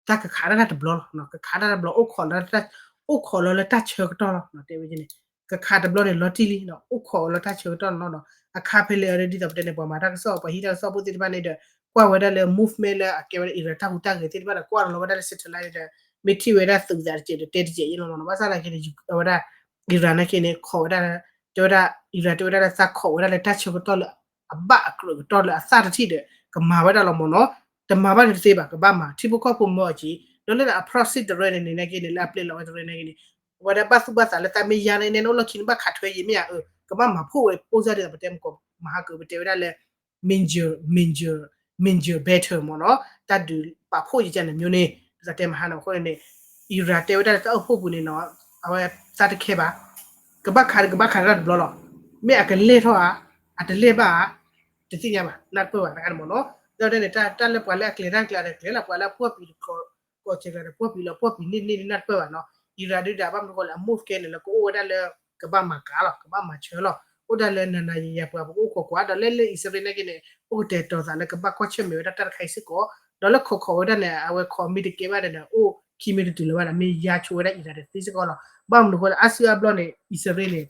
တၢ်ကခးတၢ်တဘျီလီၤ, ကခးတၢ်တဘျီ အိၣ်ခိးလီၤလၢတၢ်ဆၢကတီၢ်လီၤ, တဲဝဲန့ၣ် ကခးတဘျီန့ၣ် လီၤတံၢ်လံ, အိၣ်ခိးလီၤလၢတၢ်ဆၢကတီၢ်လီၤနီၤ, အခါဖဲလဲၣ်အီၤဒ်သိးပတဲန့ၣ် ပှၤမၤတၢ်ကစီၣ် ပှၤဟံးတၢ်ကစီၣ်ဖိသ့ၣ်တဖၣ်န့ၣ်ဒီး ကွၢ်ဝဲဒၣ်လၢ movement လၢအကဲဝဲဒၣ် Iran တၢ်ဟူးတၢ်ဂဲၤသ့ၣ်တဖၣ်ဒီး ကွၢ်လီၤဝဲဒၣ်လၢ satellite ဒီး မ့ၢ်ထံၣ်ဝဲဒၣ်သုးသးတစဲးဒီး တဲတစဲးယဲလီၤမ့ၢ်နီၤ, ဘၣ်ဆၣ်နာ်က့န့ၣ် အဝဲဒၣ် Iran နာ်က့န့ၣ် ခိးဝဲဒၣ် တဲဝဲဒၣ် Iran တဲဝဲဒၣ်လၢသးခိးဝဲဒၣ်လၢတၢ်ဆၢကတီၢ်လၢ အဘၣ်အကြၢးကတီၢ်လၢအသၣ်တထံၣ်ဒီး ကမၤဝဲဒၣ်လီၤမ့ၢ်နီၤ, တမၤဘၣ်န့ၣ်တသ့ဘၣ် ကဘၣ်မၤ ထံဖိကီၢ်ဖိမၢအီၤက့ၤ, ဒီးလၢအ proxy တရၢန့ၣ်န့ၣ်နာ်က့န့ၣ် လၢအပျဲလီၤဝဲတရၢနာ်က့န့ၣ် အဝဲဒၣ်ဘၣ်သူၣ်ဘၣ်သးလၢသးမ့ၢ်ယါန့ၣ် နဲနအိၣ်လီၢ်ခံန့ၣ် ဘၣ်ခးထွဲယံာ်မ့ၢ်ဧါ, ကဘၣ်မၤဖှိၣ်ဝဲ ပိၣ်စၢ်ဒ်သိးပတဲမကီး မဟါကၢၤ ပတဲဝဲဒၣ်လၢ major major major battle မ့ၢ်နီၤ, တၢ်ဒုးပာ်ဖှိၣ်ယကန့ၣ်မျိုးန့ၣ် ဒ်သိးတဲမဟါနီၤ အဃိန့ၣ် Iran တဲဝဲဒၣ်လၢတၢ်အိၣ်ဖှိၣ်ပူၤန့ၣ်နီၤ အဝဲသးတခဲဘၣ်, ကဘၣ်ခးဒီးကဘၣ်ခးတၢ်တဘျီလီၤ, မ့ၢ်အကလဲၢ်ထီၣ်ဧါ, အတလဲၢ်ဘၣ်ဧါ, တသ့ၣ်ညါဘၣ် နၢ်တပၢၢ်ဘၣ်တခါန့ၣ်မ့ၢ်နီၤ, ဒီးတဲန့ၣ် တၢ်လၢပှၤလၢအကျဲၤတၢ်ကျဲၤဒီးကျဲၤလီၤ ပှၤလၢအပှီၢ်ပံၤတခီ ကီၢ်စဲၤကျါဒီးပှီၢ်ပံၤလီၤ ပှီၢ်ပံၤန့ၢ်န့ၢ်နၢ်တပၢၢ်ဘၣ်နီၤ, Iran ဒုးဒၣ်ဘၣ်မနုၤဃိလၢအ move ကဲန့ၣ်လၢကအိၣ်ဝဲဒၣ်လၢ ကဘၣ်မၤကၤလီၤ ကဘၣ်မၤဆၢလီၤ, အိၣ်ဒၣ်လၢနၤနၤယၤယၤပှၤပကအိၣ်ခိးကွၢ် ဒီးလၢလၢအံၣ်စရ့လးနာ်က့န့ၣ် အိၣ်ကတဲာ်ကတီၤသးလၢကဘၣ်ကွၢ်ဆၢၣ်မဲာ်ဝဲဒၣ်တၢ်တခါအံၤစ့ၢ်ကီး, ဒီးလၢခိးခိးဝဲဒၣ်န့ၣ် အဝဲခိးမ့ၢ်တကဲဘၣ်ဒီးန့ၣ် အိၣ်ခံမ့ၢ်တတုၤလၢၤဘၣ်ဒီး မ့ၢ်ယါဆိဝဲဒၣ် Iran တသ့စ့ၢ်ကီးလီၤ, ဘၣ်မနုၤဃိလၢအါစုအါဘျီန့ၣ် အံၣ်စရ့လးန့ၣ်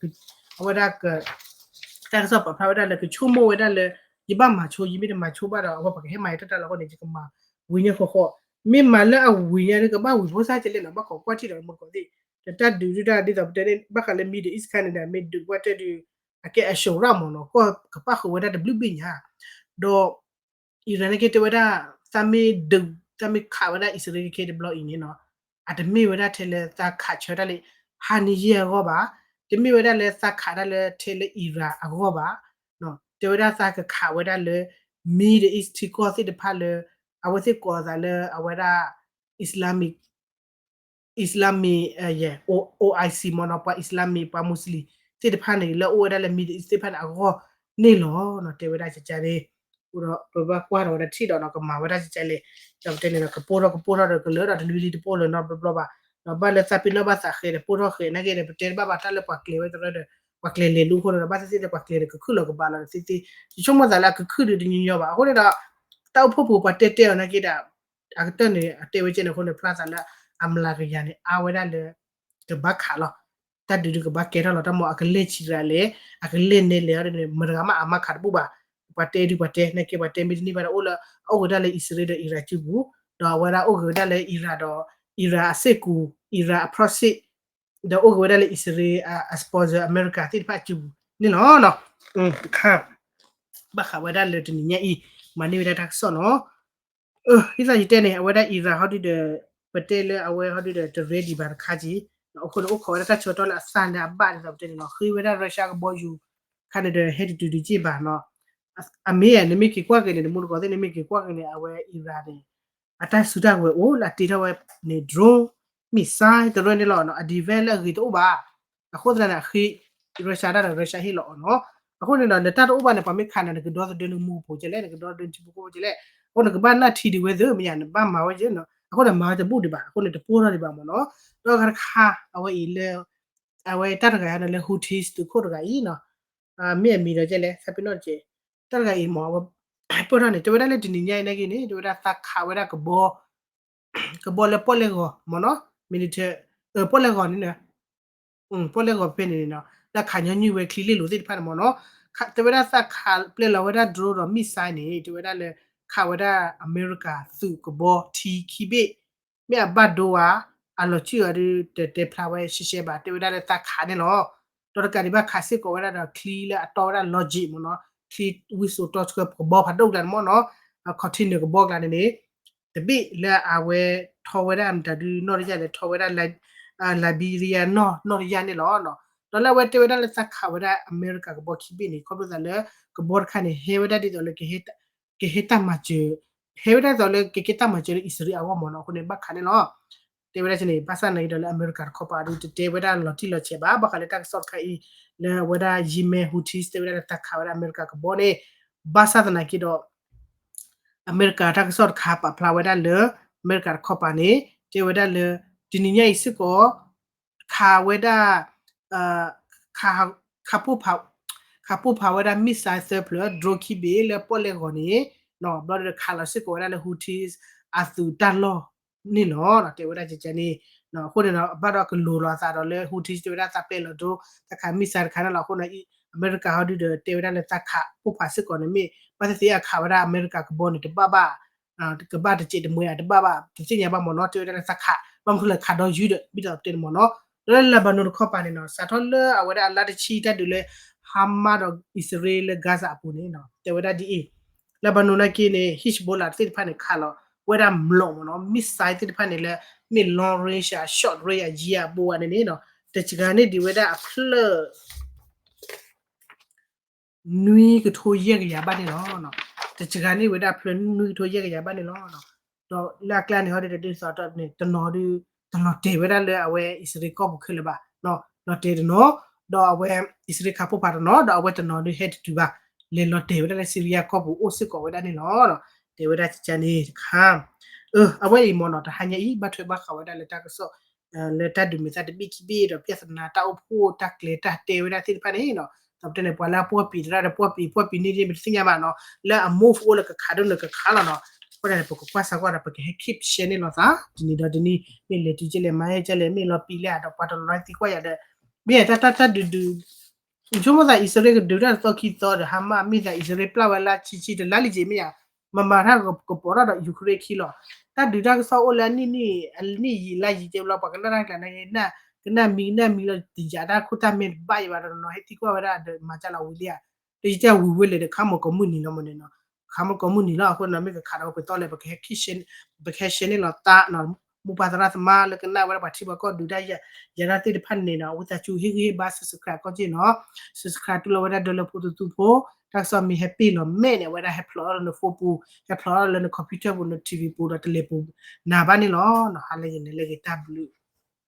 အဝဲဒၣ် တၢ်ကစီၣ်ပာ်ဖျါဝဲဒၣ်လၢကဆိကမိၣ်ဝဲဒၣ်လၢ ယဘၣ်မၤဆိ ယမ့ၢ်တမၤဆိဘၣ်ဒီး အဝဲပှၤကဟဲမၤယၤတၢ်တၢ်လီၤအဃိန့ၣ် ယကမၤ ဝံၤညါဃီဃီ, မ့ၢ်မၤလၢအဝံၤညါဒီး ကဘၣ်ဝံၤဖိစၢ်ကလဲၣ်နီၤ, ဘၣ်ခိးကွၢ်ထံၣ်ဒီးမူတကိးသ့ၣ်, ဒီးတၢ်ဒုးဒုၣ်ဒါဒ်သိးပတဲန့ၣ် ဘၣ်ဃးလၢ Middle East ခါန့ၣ်ဒီး မ့ၢ်ဒုးကွၢ်တၢ်ဒုး အကဲအၡိရၣ်မ့ၢ်နီၤ, ကီၢ်ကပၣ်ဃုာ်ဝဲဒၣ်တဘျုးဘ့ၣ်ညါ, ဒီး Iran န့ၣ်က့တဲဝဲဒၣ် သးမ့ၢ်ဒုး သးမ့ၢ်ခးဝဲဒၣ်အံၣ်စရ့လးခဲတဘျီအံၤန့ၣ်နီၤ, အတမ့ၢ်ဝဲဒၣ်ထဲလၢသးခးဆၢတၢ်လၢ ဟါနံယဲၢ်အဂီၢ်ဘၣ်, တမ့ၢ်ဝဲဒၣ်လၢသးခးတၢ်လၢထဲလၢ Iran အဂီၢ်ဘၣ်, တဲဝဲဒၣ်သးကခးဝဲဒၣ်လၢ Middle East ထံကီၢ်သ့ၣ်တဖၣ်လၢ အဝဲသ့ၣ်ကိးသးလၢအဝဲဒၣ် Islamic Islamic, ယဲ OIC မ့ၢ်နီၤ, ပှၤ Islamic ပှၤ Muslim သ့ၣ်တဖၣ်န့ၣ် လၢအအိၣ်ဝဲဒၣ်လၢ Middle East သ့ၣ်တဖၣ်န့ၣ်အဂီၢ်န့ၣ်လီၤနီၤ, တဲဝဲဒၣ်ကကန့ၣ်, အဃိဒီးပဘၣ်ကွၢ်ဒီးဝဲဒၣ်ထံၣ်ဒီးနီၤ ကမၤဝဲဒၣ်ကကလဲၣ်, ဒီးပတဲန့ၣ်ဒီး ကပိၢ်ထီၣ်ကပိၢ်ထီၣ်ဒီးကလၢာ်ဒီးတနွံလံတပိၢ်လၢၤနီတဘျီဘျီဘၣ်, ဒီးဘၣ်လၢသးပ့ၤနီၣ်ဘၣ်သးဃဲဒီးပိၢ်ထီၣ်ဃဲနာ်က့ဒီး ပတဲတဘၣ်ဘၣ်တၢ်လၢပှၤကျဲၤဝဲတရၢဒီး ပှၤကျဲၤလဲၤလူၤအဃိဒီး ဘၣ်သ့ၣ်သ့ၣ်လၢပှၤကျဲၤဒီးကခုၣ်လီၤကဘၣ်လီၤဒီးသ့သ့, ယဆိကမိၣ်သးလၢအကခုၣ်ဒုးတညီညီဘၣ်, အဃိန့ၣ်ဒီး တၢ်အိၣ်ဖှိၣ်ပူၤပှၤတဲတဲအီၤနာ်က့ဒီး အကတၢၢ်န့ၣ် အတဲဝဲကဲန့ၣ်အဃိန့ၣ် ဖျါသးလၢအမျးကယၤန့ၣ် အါဝဲဒၣ်လၢ ကဘၣ်ခးလီၤ, တၢ်ဒုးဒုးကဘၣ်ကဲထီၣ်လီၤ, တၢ်မ့ၢ်အကလဲၢ်ဆံးတဂၤလဲၣ်, အကလဲၢ်နဲလဲၣ်အီၤဒ်န့ၣ် မတဂၤမ့ၢ်အမၤခးတဘူၣ်ဘၣ်, ပှၤတဲဒုးပှၤတဲ နာ်က့ပှၤတဲမ့ၢ်တန့ၢ်ဘၣ်ဒီး အိၣ်လၢအအိၣ်က့ၤဒၣ်လၢအံၣ်စရ့လးဒီးအံရၣ်စုပူၤ, ဒီးအဝဲဒၣ်အိၣ်က့ၤဝဲဒၣ်လၢအံရၣ်ဒီး အံရၣ်အစ့ၢ်ကီး အံရၣ်အ proxy ဒီးအိၣ်က့ၤဝဲဒၣ်လၢအံၣ်စရ့လး အ sponsor အမဲရကၤသ့ၣ်တဖၣ်အစုပူၤန့ၣ်လီၤ. တခါ ဘၣ်ဃးဝဲဒၣ်လၢတနံၤညါအံၤ မၤန့ၢ်ဝဲဒၣ်တၢ်ကစီၣ်နီၤ. ဒ်သိးယတဲန့ၣ် အဝဲဒၣ်အံရၣ်ဟီဒုဒီး ပတဲလၢအဝဲဟီဒုဒီးတ ready ဘၣ်တခါက့ၤ, အဃိန့ၣ်အိၣ်ခိးဝဲဒၣ်တၢ်ဆၢကတီၢ်လၢအသၣ်လၢအဘၣ်ဒ်သိးပတဲန့ၣ်လီၤ. ဃ့ဝဲဒၣ် Russia ကဘီယူၤ ခါန့ၣ်ဒီး ဟဲတတုၤတက့ၢ်ဘၣ်နီၤ. အမ့ၢ်ဧါ နမ့ၢ်က့ၤကွၢ်က့ၤန့ၣ် နမူတကိးသ့ၣ် နမ့ၢ်က့ၤကွၢ်က့ၤန့ၣ် အဝဲအံရၣ်န့ၣ် အတၢ်စုတၢ်ဝဲၤအိၣ်လၢအတ့ထီၣ်ဝဲန့ၣ် drone, missile တရၢန့ၣ်လီၤ. အ defense လၢအဂ့ၤတအိၣ်ဘၣ်. အဃိသတးန့ၣ် အဃ့ Russia တၢ်ဒီး Russia ဟ့ၣ်လီၤအီၤနီၤ. အဃိန့ၣ်ဒီး နတၢ်တအိၣ်ဘၣ်န့ၣ် ပှၤမ့ၢ်ခးနၤ နကဒီသဒၢနမူပူၤကဲလဲၣ်, နကဒီသဒၢနထံဖိကီၢ်ဖိကဲလဲၣ်. အဃိနကဘၣ်နၢ်ထံဒံးဝဲသ့ၣ်မ့ၢ်ဧါ, နဘၣ်မၤဝဲကဲနီၤ. အဃိန့ၣ် မၤဝဲတဘူၣ်ဒံးဘၣ်, အဃိန့ၣ် တပိၢ်ထီၣ်ဒံးဘၣ်မ့ၢ်နီၤ. ဒီးတခါ အဝဲအံၤလၢ အဝဲတၢ်တဂၤန့ၣ်လၢ Houthis သုးခိၣ်တဂၤအံၤနီၤ, မ့ၢ်အမံၤဒီးကဲလဲၣ် သးပ့ၤနီၣ်တကဲ, တၢ်တဂၤအံၤမ့ၢ် အဝဲ ပၢၢ်ထီၣ်န့ၣ် တဲဝဲဒၣ်လၢတနံၤညါအံၤနာ်က့န့ၣ် တဲဝဲဒၣ်သးခးဝဲဒၣ်ကဘီ ကဘီလၢပီၣ်လဲၣ်ဂီၤမ့ၢ်နီၤ, military ပီၣ်လဲၣ်ဂီၤန့ၣ် ပီၣ်လဲၣ်ဂီၤဖဲန့ၣ်န့ၣ်နီၤ, လၢခးညီနုၢ်ဝဲချံလ့ၣ်လိၤသ့ၣ်တဖၣ်န့ၣ်မ့ၢ်နီၤ, တဲဝဲဒၣ်သးခးပျဲလီၤဝဲဒၣ် drone ဒီး missile န့ၣ် တဲဝဲဒၣ်လၢခးဝဲဒၣ်အမဲရကၤသုးကဘီထံခံဘ့ၣ်, မ့ၢ်အဘၣ်ဒိဧါ, အလီၤစုၣ်ဧါဒုး တတဲဖျါဝဲရှဲရှဲဘၣ်, တဲဝဲဒၣ်လၢသးခးန့ၣ်လီၤ. ဒီးတကးဒံးဘၣ်ခးစ့ၢ်ကီးဝဲဒၣ်ဒီးချံလၢအတီဝဲဒၣ် logic မ့ၢ်နီၤ, ချံဝံစိာ်တီဆှၢကဘီဖးဒိၣ်ကျါန့ၣ်မ့ၢ်နီၤ, container ကဘီကျါန့ၣ်န့ၣ် တဘ့ၣ်လၢအဝဲထီဝဲဒၣ်မတၤဒုးနီၢ်တယၢ်လဲၣ်, ထီဝဲဒၣ် Liberia နီၢ်နီၢ်တယၢ်န့ၣ်လီၤ. ဒီးလၢအဝဲတဲဝဲဒၣ်လၢသးခးဝဲဒၣ်အမဲရကၤကဘီခံဘ့ၣ်န့ၣ် ခီဖျိသးလၢကဘီတခါန့ၣ် ဟဲဝဲဒၣ်ဒ်သိးလၢ ကဟဲတၢ်မၤစၢၤ, ဟဲဝဲဒၣ်ဒ်သိးလၢကကဲတၢ်မၤစၢၤလၢအံၣ်စရ့လးအဂီၢ်မ့ၢ်နီၤ, အဃိန့ၣ် ဘၣ်ခးန့ၣ်လီၤ. တဲဝဲဒၣ်န့ၣ် ဘၣ်ဆၣ်သနာ်က့ဒီးလၢအမဲရကၤတခီပၤဒီး တတဲဝဲဒၣ်လီၤတံၢ်လီၤဆဲးဘၣ်, ဘၣ်ဃးလၢတၢ်ကစီၣ်တခါအံၤ လၢအဝဲဒၣ် Yemen Houthis တဲဝဲဒၣ်လၢသးခးဝဲဒၣ်အမဲရကၤကဘီန့ၣ်, ဘၣ်ဆၣ်သနာ်က့ဒီး အမဲရကၤတၢ်ကစီၣ်တခါပာ်ဖျါဝဲဒၣ်လၢ အမဲရကၤတခီပၤန့ၣ် တဲဝဲဒၣ်လၢ တနံၤညါအံၤစ့ၢ်ကီး ခးဝဲဒၣ် ခးပိၢ်ဖး ခးပိၢ်ဖးဝဲဒၣ် missile သၢဖျၢၣ် drone ခံဘ့ၣ်လၢပီၣ်လဲၣ်ဂီၤန့ၣ်, ဘျီဒီးခးလီၤစ့ၢ်ကီးဝဲဒၣ်လၢ Houthis အသုးတၢ်လီၢ်န့ၣ်လီၤ. တဲဝဲဒၣ်ကကန့ၣ်, အဃိန့ၣ်ဒီး ဘၣ်ဒီးကလိၤလီၤအသးဒီးလၢ Houthis တဲဝဲဒၣ်သးပျဲလီၤ drone သးခး missile တခါန့ၣ်လီၤ. အဃိန့ၣ် အမဲရကၤဟီဒုဒီးတဲဝဲဒၣ်လၢသးခးပိၢ်ဖးစ့ၢ်ကီးန့ၣ် မ့ၢ်ဘၣ်သ့ၣ်သ့ၣ်အခးဝဲဒၣ်အမဲရကၤကဘီန့ၣ် တဘၣ်ဘၣ် ကဘၣ်တစဲးတမှဲဧါ တဘၣ်ဘၣ် တသ့ၣ်ညါဘၣ်မ့ၢ်နီၤ, တဲဝဲဒၣ်လၢသးခး ဘၣ်မနုၤလဲၣ်ခးဒီယုၢ်ဒီး ဘၣ်သ့ၣ်သ့ၣ်တမ့ၢ်နီၤ, ဒီးလၢ Lebanon တခီပၤန့ၣ်နီၤ စးထီၣ်လၢအဝဲဒၣ်အလါတဆံတၢ်ဒုးလၢ Hamas ဒီးအံၣ်စရ့လးလၢ Gaza အပူၤန့ၣ် တဲဝဲဒၣ်ဒ်အံၤ, Lebanon နာ်က့န့ၣ် Hezbollah သ့ၣ်တဖၣ်န့ၣ် ခးလီၤဝဲဒၣ်မျိာ်မ့ၢ်နီၤ missile သ့ၣ်တဖၣ်န့ၣ်လၢ မ့ၢ် long range အ short range အယံၤအဘူးအန့ၣ်န့ၣ်နီၤ တစှၤန့ၢ်ဒံးဝဲဒၣ်အဖျၢၣ် နွံကထိယဲၢ်ကယၤဘၣ်န့ၣ်လီၤ. တစှၤန့ၢ်ဝဲဒၣ်အဖျၢၣ်နွံကထိယဲၢ်ကယၤဘၣ်န့ၣ်လီၤ. ဒီးလၢအကျါန့ၣ်ဟီဒ်သိးန့ၣ် တနီၤဒုး တလီၤတဲာ်ဝဲဒၣ်လၢအဝဲအံၣ်စရ့လးကီၢ်ပူၤခဲလၢာ်ဘၣ်, လီၤတဲာ်တနီၤ, ဒီးအဝဲအံၣ်စရ့လးခးပိၢ်ဖးတနီၤ ဒီးအဝဲတနီၤဒုးဟဲတတုၤဘၣ်, လဲၤလီၤတဲာ်ဝဲဒၣ်လၢ Syria ကီၢ်ပူၤအိၣ်စ့ၢ်ကီးဝဲဒၣ်န့ၣ်လီၤ. တဲဝဲဒၣ်ကကန့ၣ်တခါ အဝဲအံၤမ့ၢ်နီၤ တဟါညါအံၤ ဘၣ်ထွဲဘၣ်ဃးဝဲဒၣ်လၢတၢ်ကစီၣ် လၢတၢ်ဒုးမ့ၢ်သးတဘ့ၣ်ခံဘ့ၣ်ဒီး ပြဿနာတၢ်အိၣ်ဖှိၣ်တၢ်ကျဲၤတၢ်တဲဝဲဒၣ်သ့ၣ်တဖၣ်န့ၣ်နီၤ, ဒီးပတဲန့ၣ် ပှၤလၢအပှီၢ်ပံၤတရၣ်ဒီးပှီၢ်ပံၤ ပှီၢ်ပံၤန့ၣ်မ့ၢ်တသ့ၣ်ညါဘၣ်နီၤ, လၢအ move အိၣ်လၢကခးဒိၣ်န့ၣ်ကခးလီၤနီၤ, အဃိန့ၣ် ပကကွၢ်စၢ်ကွၢ်ဒီး ပကဟဲ keep share န့ၣ်လီၤသး တနံၤဒီးတနံၤ မ့ၢ်လဲၤတုၤကဲလဲၣ် မၤဟဲကဲလဲၣ် မ့ၢ်လီၤပံာ်လဲၣ်ဧါဒီး ပှၤတလီၤသံကွၢ်ယၤဒီး မ့ၢ်တၢ်တၢ်တၢ်ဒုးဒုး ဆိကမိၣ်သးအံၣ်စရ့လးကဒုးတၢ်တသီခံသီဒီး Hamas မ့ၢ်သးအံၣ်စရ့လးပျၢ်ဝဲလၢဆံဆံတလါလံက့ၤမ့ၢ်ဧါ မၤမၤတၢ်ကပီၤထီၣ်ဒီး Ukraine ခံလီၤ. တၢ်ဒုးတၢ်ကစီၣ်အိၣ်လၢအနံၣ်နံၣ် အနံၣ်ယံာ်လါယံာ်ကဲဘျီ ပှၤကနၣ်တၢ်ကျါန့ၣ် ကနၣ်မံကနၣ်မံလီၤ တယာ်တၢ်ခိၣ်တၢ်မဲာ်ဘၣ်ယံၤဘၣ်ဒီးနီၤ ဟဲသံကွၢ်ဝဲဒၣ်ဒီးမၤကၢ်လီၤဝံၤလံဧါ. ဒီးယတဲဝံၤဝဲလဲၣ်ဒီး ခါမီၤကိးမုၢ်နံၤလီၤမ့ၢ်န့ၣ်နီၤ, ခါမီၤကိးမုၢ်နံၤလီၤ. အဃိန့ၣ် မ့ၢ်ကခးဒီးပှၤကပတီၢ်လဲၣ် ပကဟဲ share န့ၢ်လီၤသး မိၢ်ပၢ်သရၣ်သမါလၢကနၣ်ဝဲဒၣ်ပှၤထံပှၤကီၢ်ဒုးတၢ်ယၤ ယၤတၢ်သ့ၣ်တဖၣ်န့ၣ်နီၤ အဝဲသးစူၤဟ့ၣ်ဂံၢ်ဟ့ၣ်ဘါ subscribe ကီၢ်က့ၢ်နီၤ, subscribe တူၢ်လိာ်ဝဲဒၣ်ဒီလၢဖိသသူဖိ, တၢ်ကစီၣ်မ့ၢ်ဟဲပ့ၢ်လီၤမဲာ်န့ၣ် အဝဲဒၣ်ဟဲဖျိးထီၣ်လၢန phone ပူၤ, ဟဲဖျိးထီၣ်လၢန computer ပူၤ န TV ပူၤဒီးတလဲၤပူၤနၤဘၣ်န့ၣ်လီၤ. ဟါလၢဂ့ၤန့ၣ် လၢဂ့ၤတၢ်ဘျုး